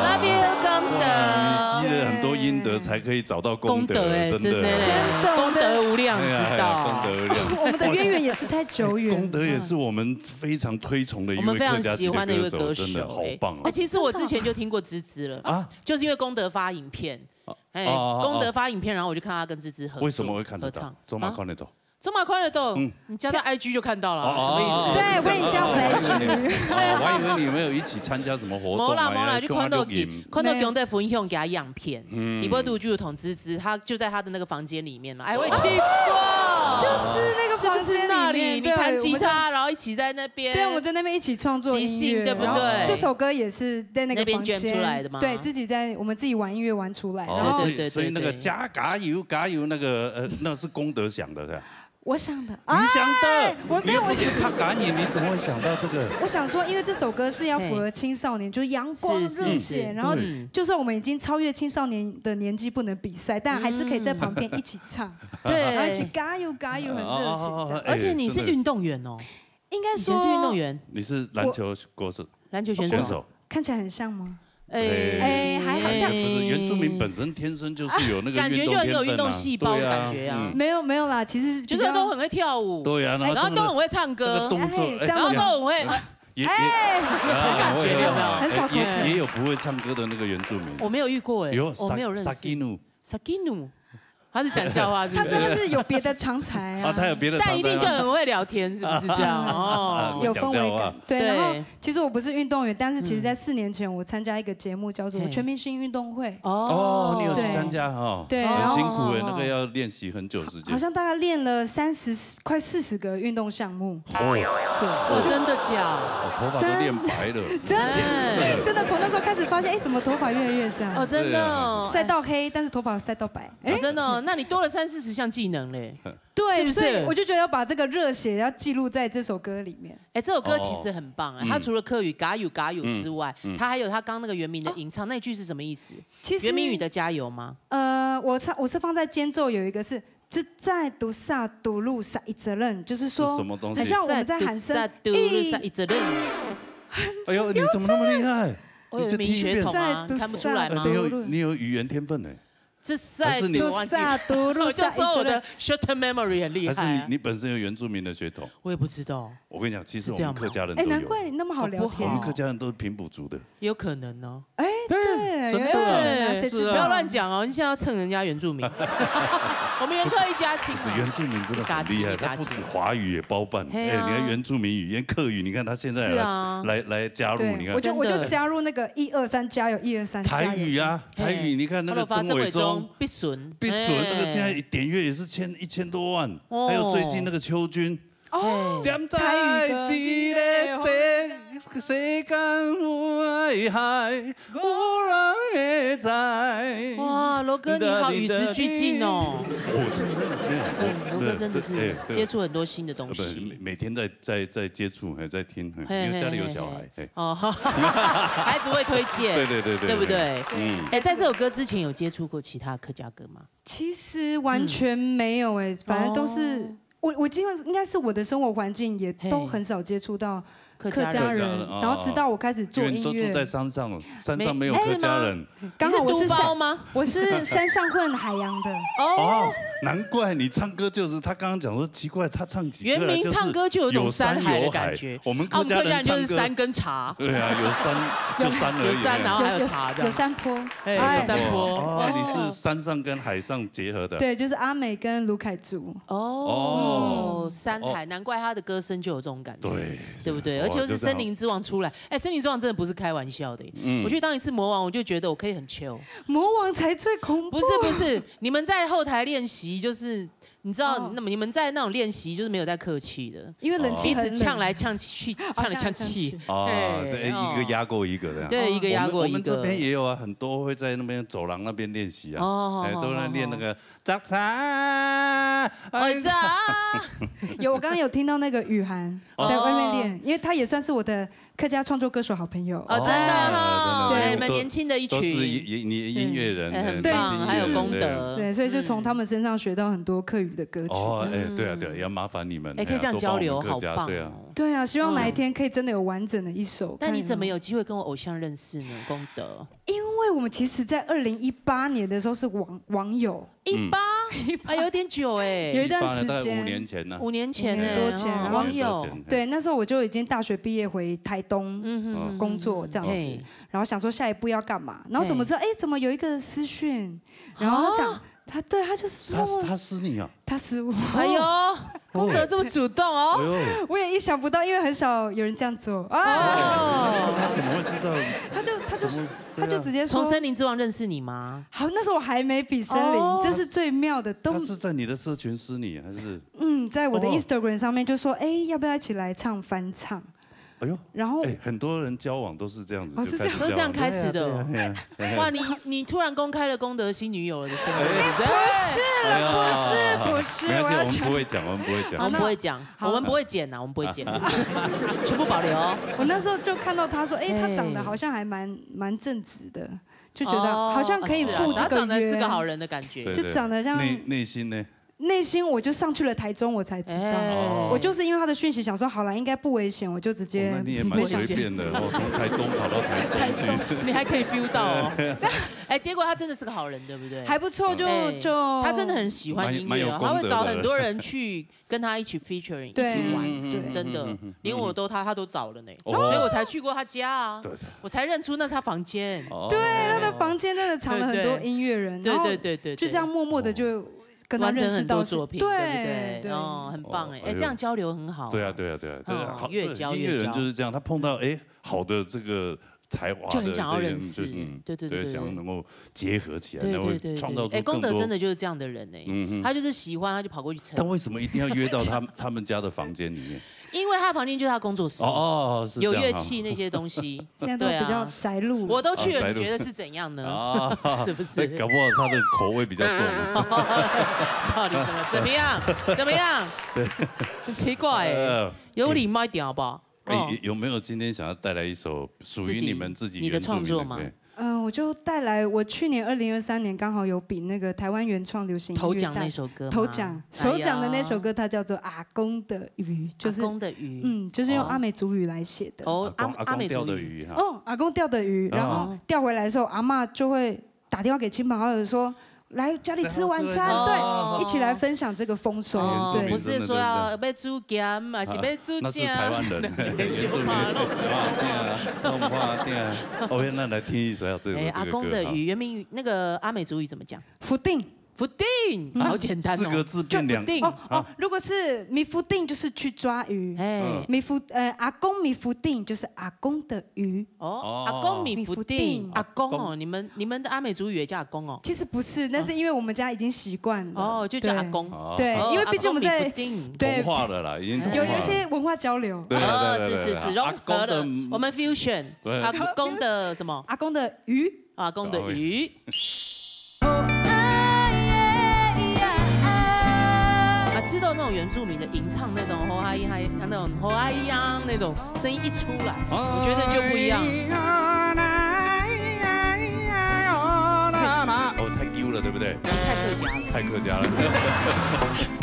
那边功德。哇，你积了很多阴德，才可以找到功德，功德哎，真真的嘞，真的功德无量，哎呀哎呀，知道功德无量。我们的渊源也是太久远了。功德也是我们非常推崇的一位我们非常客家籍喜欢的一位歌手，歌手，真的好哎棒哦哎，。其实我之前就听过芝芝了啊，就是因为功德发影片，哎，哦哦哦功德发影片，然后我就看他跟芝芝合作，为什么会看得到合唱？走马看得到。走马看得到，嗯你加到 IG 就看到了哦啊，什么意思？对，欢迎加我们的 IG。哦，我还以为你们有一起参加什么活动啊，没啦没啦，要就看到给看到杨德峰用给他样片，嗯底波度就同芝芝，他就在他的那个房间里面嘛，还会去过，就是那个是不是房间里面那里？你对弹吉我们在他，然后一起在那边，对，我们在那边一起创作即音乐，兴对不对然后这首歌也是在那个那边房间卷出来的吗对，自己在我们自己玩音乐玩出来，哦然后对对对所以所以那个对加加油加油那个呃，那是功德想的是吧？我想的，你想的哎，我没有，你又不是客家人，你怎么会想到这个？我想说，因为这首歌是要符合青少年，就是阳光热血，是是是然后对就算我们已经超越青少年的年纪不能比赛，但还是可以在旁边一起唱，对，然后一起加油加油，很热血这样。哦而且你是哎真的运动员哦，应该以前是运动说，员，你是篮球国手，篮球选手，选手，看起来很像吗？哎，哎，还好像不是原住民本身天生就是有那个感觉就很有运运动天分啊动细胞的感觉啊对嗯没有没有啦，其实比较就是都很会跳舞，对啊，然后然后都很会唱歌那个，动作，哎这样然后都很会啊，也也哎，那种感觉有没有？很少头也也有不会唱歌的那个原住民，我没有遇过哎，有我没有认识。 Sakinu， Sakinu，他是讲笑话，是不是？他真的是有别的长才啊。啊，他有别的长才吗，但一定就很会聊天，是不是这样？哦，有氛围感。对，对然后其实我不是运动员，但是其实在四年前，我参加一个节目，叫做《嘿全明星运动会》。哦，你有去对参加哈？对，很然后辛苦哎，哦那个要练习很久时间。好像大概练了三十快四十个运动项目。哦，哦，真的假？哦，头发都练白了。真哎的真的从那时候开始发现，哎，怎么头发越来越这样？哦，真的哦，晒到黑，但是头发晒到白。哦，真的哦，那你多了三四十项技能嘞。对，是不是所以我就觉得要把这个热血要记录在这首歌里面。哎，这首歌其实很棒哎，哦嗯它除了客语 Kayu Kayu 之外，它还有它刚那个原民的吟唱，那句是什么意思？其实原民语的加油吗？呃，我唱我是放在间奏有一个是自在独萨独路萨一责任，就是说是什么东西很像我们在喊声自在独路萨一责任。哎呦，你怎么那么厉害？我有你这民语血统啊，在你看不出来吗哎你？有你有语言天分呢。自在还是你独忘记独。萨独路我就萨一责任说我的。short term memory 很厉害啊。还是你你本身有原住民的血统？我也不知道，我跟你讲，其实我们是这样吗客家人都有。哎，难怪你那么好聊天好不好我们客家人都是平埔族的。也有可能呢。哎，对，真的有可能啊，谁知道？是啊不要乱讲哦，你现在要蹭人家原住民。我们原客一家亲啊。不是，原住民真的很厉害，一家亲他不止华语也包办。嘿啊哎，你看原住民语、原客语，你看他现在来是啊来来加入，对，你看我就我就真的加入那个一二三加油，一二三加油。台语啊，台语，你看那个哈喽发曾伟忠曾伟忠、必损，必损那个现在哎点阅也是千一千多万，哦还有最近那个邱军，哦点在一个世世间有爱海，有人会知。哇，罗哥你好与时俱进哦。我真的没有，嗯，罗哥真的是哎对接触很多新的东呃不是西。每每天在在在接触，还在听，嘿嘿因为家里有嘿小孩，嘿。哦，孩子会推荐，对对对对对不对？嗯，哎，在这首歌之前有接触过其他客家歌吗？其实完全没有哎，反正都是哦我我今应该是我的生活环境也都很少接触到客客家人，客家人哦然后直到我开始做音乐因为你都住在，山上，山上没有客家人。刚好我是你是都包山吗？我是山上混海洋的。哦哦，，难怪你唱歌就是他刚刚讲说奇怪，他唱起歌来原民唱歌就有一种有山海的有海感觉，我们啊我们客家客家人唱歌人就是山跟茶，对啊，有山就山而已。有山然后还有有茶这样。有山坡，哎，哎有山坡哦，你是山上跟海上结合的。对，就是阿美跟卢凯族。哦，山海，难怪他的歌声就有这种感觉，对，对不对？哇而且又是森林之王出来，哎，森林之王真的不是开玩笑的。我去当一次魔王，我就觉得我可以很 chill。魔王才最恐怖。不是不是，你们在后台练习，就是你知道，哦那么你们在那种练习，就是没有在客气的，因为冷气彼很冷，此呛来呛去，呛来呛去。哦，嘿对，一个压过一个这样。对，一个压过一个。我们我们这边也有啊，很多会在那边走廊那边练习啊，哦哎，都在练那个早餐。哎呀，有，我刚刚有听到那个雨涵在外面练，因为他也算是我的客家创作歌手好朋友。哦，真的哈，哦真的哎，你们年轻的一都是群，音音音乐人，哎很很棒，还有功对德。对，所以是从他们身上学到很多客语的歌曲。哦，哎，嗯对啊对啊，也要麻烦你们，哎，可以这样交流，哎呀多帮我们客家，好棒哦对啊。对啊，希望哪一天可以真的有完整的一首。但你怎么看有没有？有机会跟我偶像认识呢？功德因为我们其实，在二零一八年的时候是网网友，一八啊，有点久哎，有一段一八呢大概时间五年前呢，五年前五年哎，多前哦然后网友，对，那时候我就已经大学毕业回台东嗯哼，工作这样子嘿，然后想说下一步要干嘛，然后怎么知道？哎，怎么有一个私讯？然后他讲，他对他就是他他私你啊，他私我，哎呦，功德这么主动哎哦，呦，我也意想不到，因为很少有人这样做啊。哦，他怎么会知道？他就他就怎么他就直接说从森林之王认识你吗？好，那时候我还没比森林，哦这是最妙的，都他是在你的社群私你还是？嗯，在我的哦 Instagram 上面就说，哎，要不要一起来唱翻唱？哎呦，然后哎，很多人交往都是这样子，哦就是开始都是这样交往开始的哦。对啊对啊对啊哇，你你突然公开了功德新女友了的身份，哎对不对？不是哎呀了，不是不是，哎呀我要讲我们不会讲，我们不会讲。我们不会讲，好我们不会剪呐，我们不会剪，全部保留哦。我那时候就看到他说，哎，他哎长得好像还蛮蛮正直的，就觉得哦好像可以赴这个是啊他长得是约个好人的感觉对。就长得像内内心呢？内心我就上去了台中，我才知道。哎我就是因为他的讯息，想说好了，应该不危险，我就直接哦那你也蛮随便的哦，从台东跑到台中去。你还可以 feel 到哦。哎，结果他真的是个好人，对不对？还不错，就哎就他真的很喜欢音乐哦，蛮蛮有功德的他会找很多人去跟他一起 featuring 一对起玩，嗯真的，连我都他他都找了呢，哦所以我才去过他家啊对对，我才认出那是他房间。哦对，他的房间真的藏了很多音乐人，对然后对对对对，就这样默默的就跟他认识到是，完成很多作品，对不对？对，对。哦，很棒哎，哎，哦，哎呦。这样交流很好啊。对啊，对啊，对啊，对啊，哦，好，越交越交。对，音乐人就是这样，他碰到，哎，好的这个才华的就很想要认识，这些人，就，嗯，对，对，对，对，对。想要能够结合起来，对，然后会创造出更多。对，对，对，对。哎，功德真的就是这样的人哎，嗯哼。他就是喜欢，他就跑过去蹭。但为什么一定要约到他，他们家的房间里面？因为他的房间就是他工作室，哦，哦，是这样啊。有乐器那些东西。现在都比较宅路了。对啊。我都去了，啊，宅路。你觉得是怎样呢？啊，是不是？哎，搞不好他的口味比较重啊。到底什么？怎么样？怎么样？对。很奇怪哎，呃，有礼貌一点好不好？哎，哦。有，有没有今天想要带来一首属于你们自己，自己，你的创作吗？原住民的，对。嗯，我就带来我去年二零二三年刚好有比那个台湾原创流行音乐大头奖那首歌吗？头奖，哎呀。首奖的那首歌，它叫做《阿公的鱼》，就是，阿公的鱼。嗯，就是用阿美族语来写的。哦，阿，阿公，阿美族语。阿公钓的鱼哈。哦，阿公钓的鱼，然后哦。钓回来的时候，阿嬷就会打电话给亲朋好友说，来家里吃晚餐，来，好，吃晚餐。对，哦。一起来分享这个丰收，哦，对。原住民真的都是这样。不是说要，要煮咸，还是要煮啊，那是台湾人。咸。原住民。啊，对啊，弄不好，对啊。OK，那来听一首要这个，哎，这个歌哈。阿公的鱼，原名，那个阿美族语怎么讲？福定。福定，嗯。好简单哦。四个字变两，就福定。哦，哦，啊。如果是米福定，就是去抓鱼。哎。嗯。米福，呃，阿公米福定就是阿公的鱼。哦，哦。阿公米福定，米福定。阿公哦，阿公。你们，你们的阿美族语也叫阿公哦？其实不是，那是因为我们家已经习惯了。哦，就叫阿公。对。哦。对，哦，因为毕竟我们在，阿公米福定。对。同化了啦，已经同化了。有，有一些文化交流。对，对，对，对，对，对。哦，是，是，是，融合了。阿公的，我们 fusion。对。阿公的什么？阿公的鱼。阿公的鱼。哦。啊，吃到那种原住民的吟唱那种吼嗨嗨，那种吼嗨呀那种声音一出来，哦，我觉得就不一样。哦，太 Q 了，对不对？太客家了。太客家了。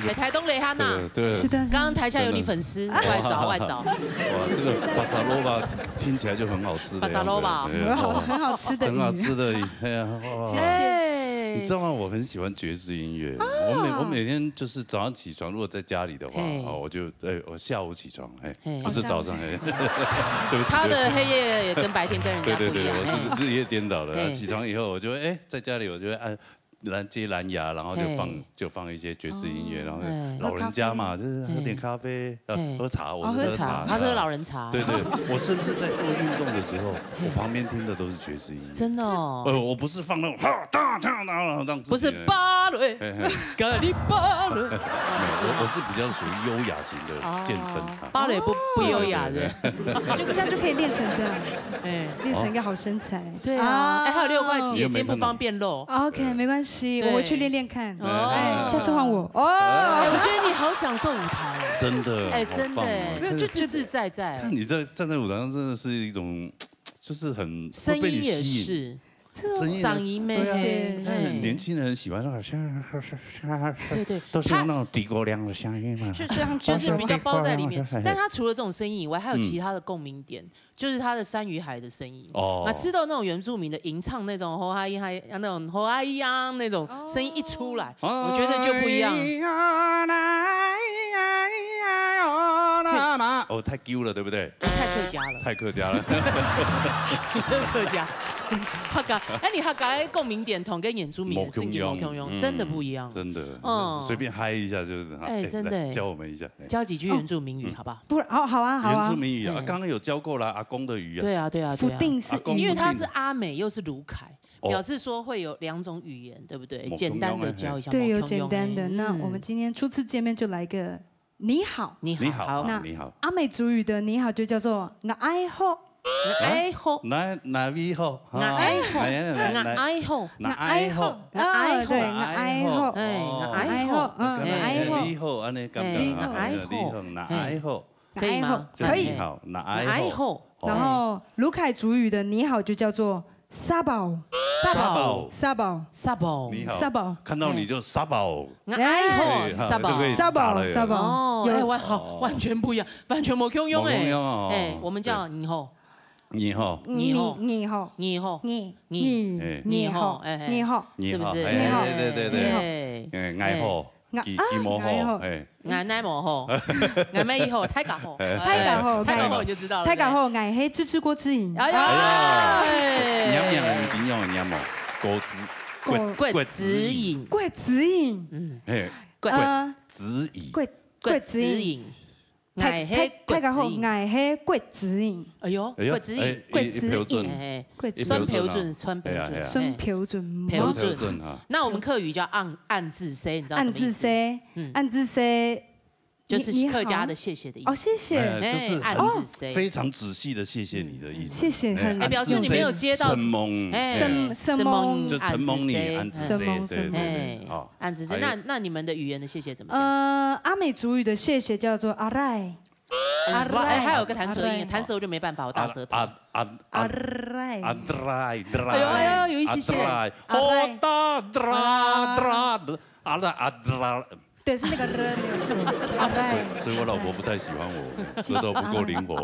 哎，台东雷哈娜，对，是的，刚刚台下有你粉丝，外找外找，哇，这个巴萨罗巴听起来就很好吃的样子。巴萨罗巴对很好很好吃的鱼，很好吃的，哎呀，哇。哎你知道吗？我很喜欢爵士音乐。我每我每天就是早上起床，如果在家里的话，嘿哦，我就哎，我下午起床，哎嘿，不是早上，哎，对不起，他的黑夜也跟白天跟人对对对，家不一样。我是日夜颠倒的。嘿然后起床以后，我就会哎，在家里我就会按蓝接蓝牙，然后就放嘿就放一些爵士音乐，然后哎老人家嘛，就是喝点咖啡，呃嘿喝茶，我哦，是喝茶，喝茶，他是老人茶，对对，我甚至在做运动的时候，我旁边听的都是爵士音乐。真的哦。呃，我不是放那种哈哒哒哒，然后让自己不是芭蕾，嘿嘿咖喱芭蕾，没有，我我是比较属于优雅型的健身啊。芭蕾不不优雅的，就这样就可以练成这样，哎，练成一个好身材。对啊，哎，还有六块肌，你又没肩部方便露。 OK，没关系，对我回去练练看。哦哎，下次换我。哦，哎，我觉得你好享受舞台哦，真的，哎，好真的，棒哦没有就自自在在看，你这站在舞台上，真的是一种，就是很声会被你音也吸引。是，声音嗓音咩，对啊嘿你看年轻人喜欢那种，对对，都是用那种低过量的声音嘛。是这样，就是比较包在里面对。但他除了这种声音以外，还有其他的共鸣点，就是他的山与海的声音。哦那吃到那种原住民的吟唱那种吼哈咿嗨那种吼哈咿呀那种声音一出来，我觉得就不一样。哦，太 Q 了，对不对？太客家了，太客家了。你真客家。客家，哎，你客家的共鸣点同跟原住民的没共样正经没共样，嗯真的不一样。真的，嗯随便嗨一下就是。哎真的来教我们一下。哎教几句原住民语好不好？不然哦，好啊，好啊原住。民语啊，哎刚刚有教过啦，阿公的语啊。对啊，对啊，对啊。不定是阿公音因为它是阿美又是鲁凯，哦表示说会有两种语言，对不对？某简单的教一下。对，有某共样简单的。哎那我们今天初次见面就来个你好。你你好，好，那你好。阿美族语的你好就叫做 nga'ay ho。哎吼，那那你好，那哎吼，哎那哎吼，那哎吼，那哎吼啊对，nga'ay ho。哎，那哎哎吼吼，，嗯，哎，nga'ay ho。你好，安尼感觉哎啊，那哎吼你好，那哎吼，哎吼，可以吗可以你。好，那那哎哎吼，吼，然后鲁凯族语的你好就叫做 sabau。 sabau sabau。 sabau，你好，sabau。看到你就 sabau。那哎吼哎，就可以 sabau。 打了呀 sabau，sabau。哦，有哎，完好，完全不一样，完全没共样哎。没共样哦哎，我们叫你吼，你好，你好，你好。你吼，你你你你吼，哎，哎你好。是不是？你好，你好。哎，对对对对，哎，哎，哎吼，啊吉吉摩吼，哎吼。哎，俺奶毛吼，俺妹一吼，太搞吼，哎太搞吼太搞吼太搞吼你就知道了，太搞吼，哎，嘿，吱吱郭吱隐。哎呀，娘娘的，你用的娘哦，果子，果桂子饮，桂子隐。嗯，嘿，桂呃，子怡，桂桂桂子隐。子饮，太哎嘿，太搞吼，桂子饮，哎，嘿，桂子隐。哎呦，哎呦桂子饮，哎桂子饮，一标准哎，一酸标准啊标准，酸标准，哎呀哎呀酸标准。标准标准哈。那我们客语叫暗暗自塞，你知道什么意思？暗自塞嗯，暗自塞。就是你你好客家的谢谢的意思。哦，谢谢。哎，就是哎暗很自塞非常仔细的谢谢你的意思。谢谢，很哎，表示你没有接到承蒙，哎，承承蒙就承蒙你，暗自塞，承蒙对对对，哎，暗自塞。哦，那那你们的语言的谢谢怎么讲？呃，阿美族语的谢谢叫做 arai。 哎，还有个弹舌音，哎弹舌我就没办法，我大舌头。啊啊啊 arai。 arai，哎呦哎呦，有一些些 arai， arai 好大 dra dra，啊啦啊 dra。对，是那个 r 没有错。arai。 所以我老婆不太喜欢我，舌头不够灵活。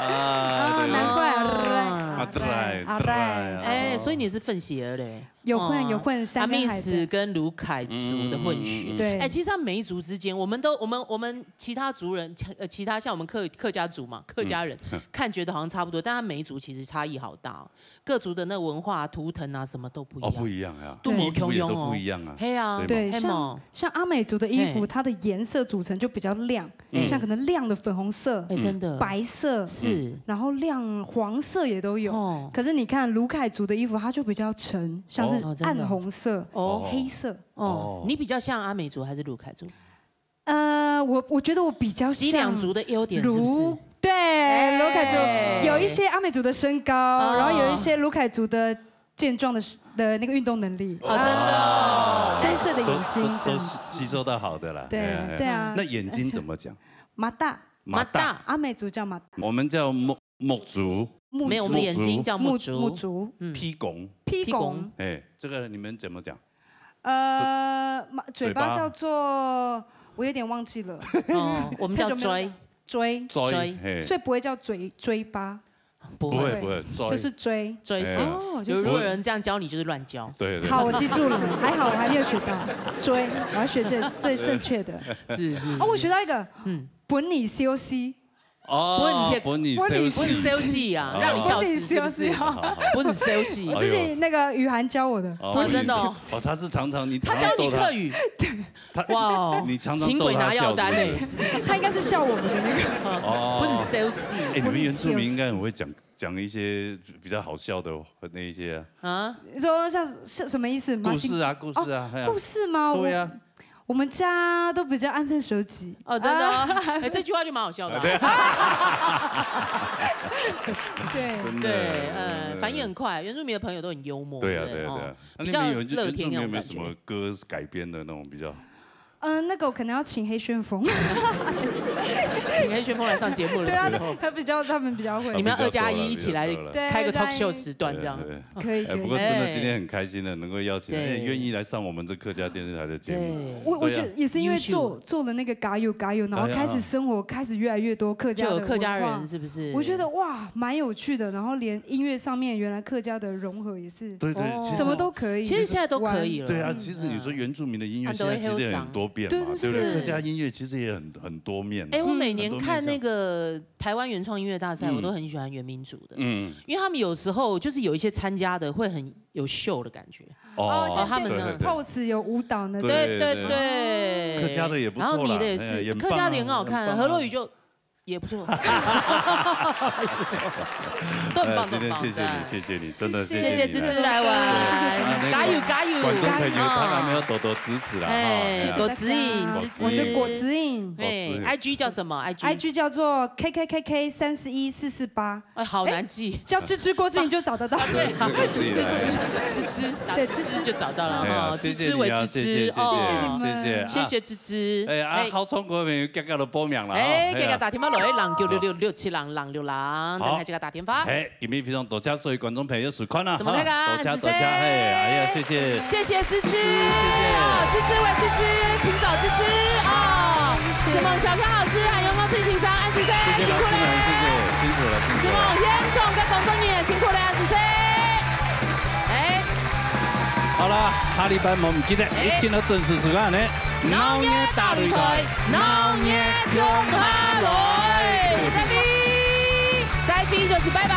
哦，难怪 arai。 arai arai。 哎，所以你是混血儿嘞？有混有混山跟海的。阿美族跟鲁凯族的混血。对。哎，其实他每一族之间，我们都我们我们其他族人，呃，其他像我们客客家族嘛，客家人看觉得好像差不多，但他每一族其实差异好大哦。各族的那文化、图腾啊，什么都不一哦，样。不一样呀，都没衣服也都共样哦不一样啊。嘿啊，对对，黑毛像像阿美族的衣服，嘿它的颜色组成就比较亮，嗯像可能亮的粉红色、哎，真的白色，是然后亮黄色也都有。哦可是你看鲁凯族的衣服，它就比较沉，像是哦真的暗红色、哦黑色。哦，你比较像阿美族还是鲁凯族？呃，我我觉得我比较这像两族的优点是不是鲁？对，哎鲁凯族有一些阿美族的身高，哦然后有一些鲁凯族的健壮的的那个运动能力。哦，真的。深邃的眼睛这样子。都吸收到好的啦。对哎哎对啊那眼睛怎么讲？ 马大。 马大，阿美族叫马大。我们叫目目珠，目没有，我们的眼睛叫目珠。目目珠。嗯鼻公，鼻鼻公公。哎，这个你们怎么讲？呃，嘴巴叫做，我有点忘记了。哦，我们叫太久没有嘴嘴，嘴嘿，所以不会叫嘴嘴巴。不不会会不会，嘴就是追。嘴是。哎呀哦，就是如果有人这样教你，就是乱教。对对，好，我记住了，还好我还没有学到追，我要学这最正确的。是是。哦，我学到一个，嗯，本你休息，哦，不会你不会你不会你休息，不能休息啊，哦让你笑死，是不是不能休息？好好好不能休息哎。呦这是那个雨涵教我的。哦哦，真的哦。哦，他是常常你他教你客语，他哇哦，你常常请鬼拿药单哎逗他笑是不是，他应该是笑我们的那个。哦，不能休息。哎，你们原住民应该很会讲讲一些比较好笑的那一些啊啊，你说像是什么意思？故事啊，故事啊，哎呀故事吗？对呀，我们家都比较安分守己。哦，真的哦，哎，这句话就蛮好笑的啊。对，真的，对，呃，反应很快，原住民的朋友都很幽默，对呀，不对呀，对呀哦。那比较你们原乐天那种原住民有没有感觉什么歌改编的那种比较？嗯，那个我可能要请黑旋风。请黑旋风来上节目的对啊，时候，他比较，他们比较会。你们二加一一起来对开个对 talk show 时段这样。对对可以可以。哎，不过真的今天很开心的，能够邀请，对哎，愿意来上我们这客家电视台的节目。对，我我觉得对啊也是因为做做了那个 Gayo Gayo，然后开始生活，开始越来越多客家的就有客家文化人，是不是？我觉得哇，蛮有趣的。然后连音乐上面，原来客家的融合也是对对，哦其实什么都可以。其实现在都可以了。对啊，其实你说原住民的音乐嗯现在其实也很多变嘛，对对对不对？对客家音乐其实也很很多面嘛。哎，我每很年看那多面向个台湾原创音乐大赛，嗯我都很喜欢原民族的，嗯，因为他们有时候就是有一些参加的会很有秀的感觉。哦哦他们呢对对对 pose 有舞蹈那种。对对对对，客家的也不错啦然后你的也是，哎呀也很客家的很好看，棒啊河洛语就也不错，也不错，都很棒，哎今天谢谢都很棒。你，谢谢你，真的谢谢谢你芝芝来玩，啊那个加油加油！观众朋友，啊大家要多多支持啦哈。哎，哎果子影芝芝，我是果子影。哎果子影，I G 叫什么？I G I G 叫做 K K K K 三四一四四八，哎，好难记。叫芝芝果子影就找得到。对，这个可以来芝芝，打对芝芝就找到了哎呀哈，谢谢你啊谢谢芝芝为芝芝谢谢哦，谢谢啊谢谢芝芝，哎啊，好聪明的朋友，刚刚都报名了哈。哎，哎呀给他打电话了，哎，零九六六六七零零六零，等下就给他打电话。哎，今天非常多谢所有观众朋友收看啊，什么大家哈多谢很仔细多谢，哎，哎呀，谢谢。谢谢芝芝，谢谢哦，芝芝为芝芝，请找芝芝哦。什么小刚老师，还有孟翠先生，安芝生，谢谢辛苦了。老师们，谢谢，辛苦了，辛苦了。什么天总跟工作人员辛苦了，安芝生。哎，好了，下禮拜無毋記得，哎一定要準時收看呢。鬧熱大擂台，鬧熱共下來。再飛，再飛就是拜拜。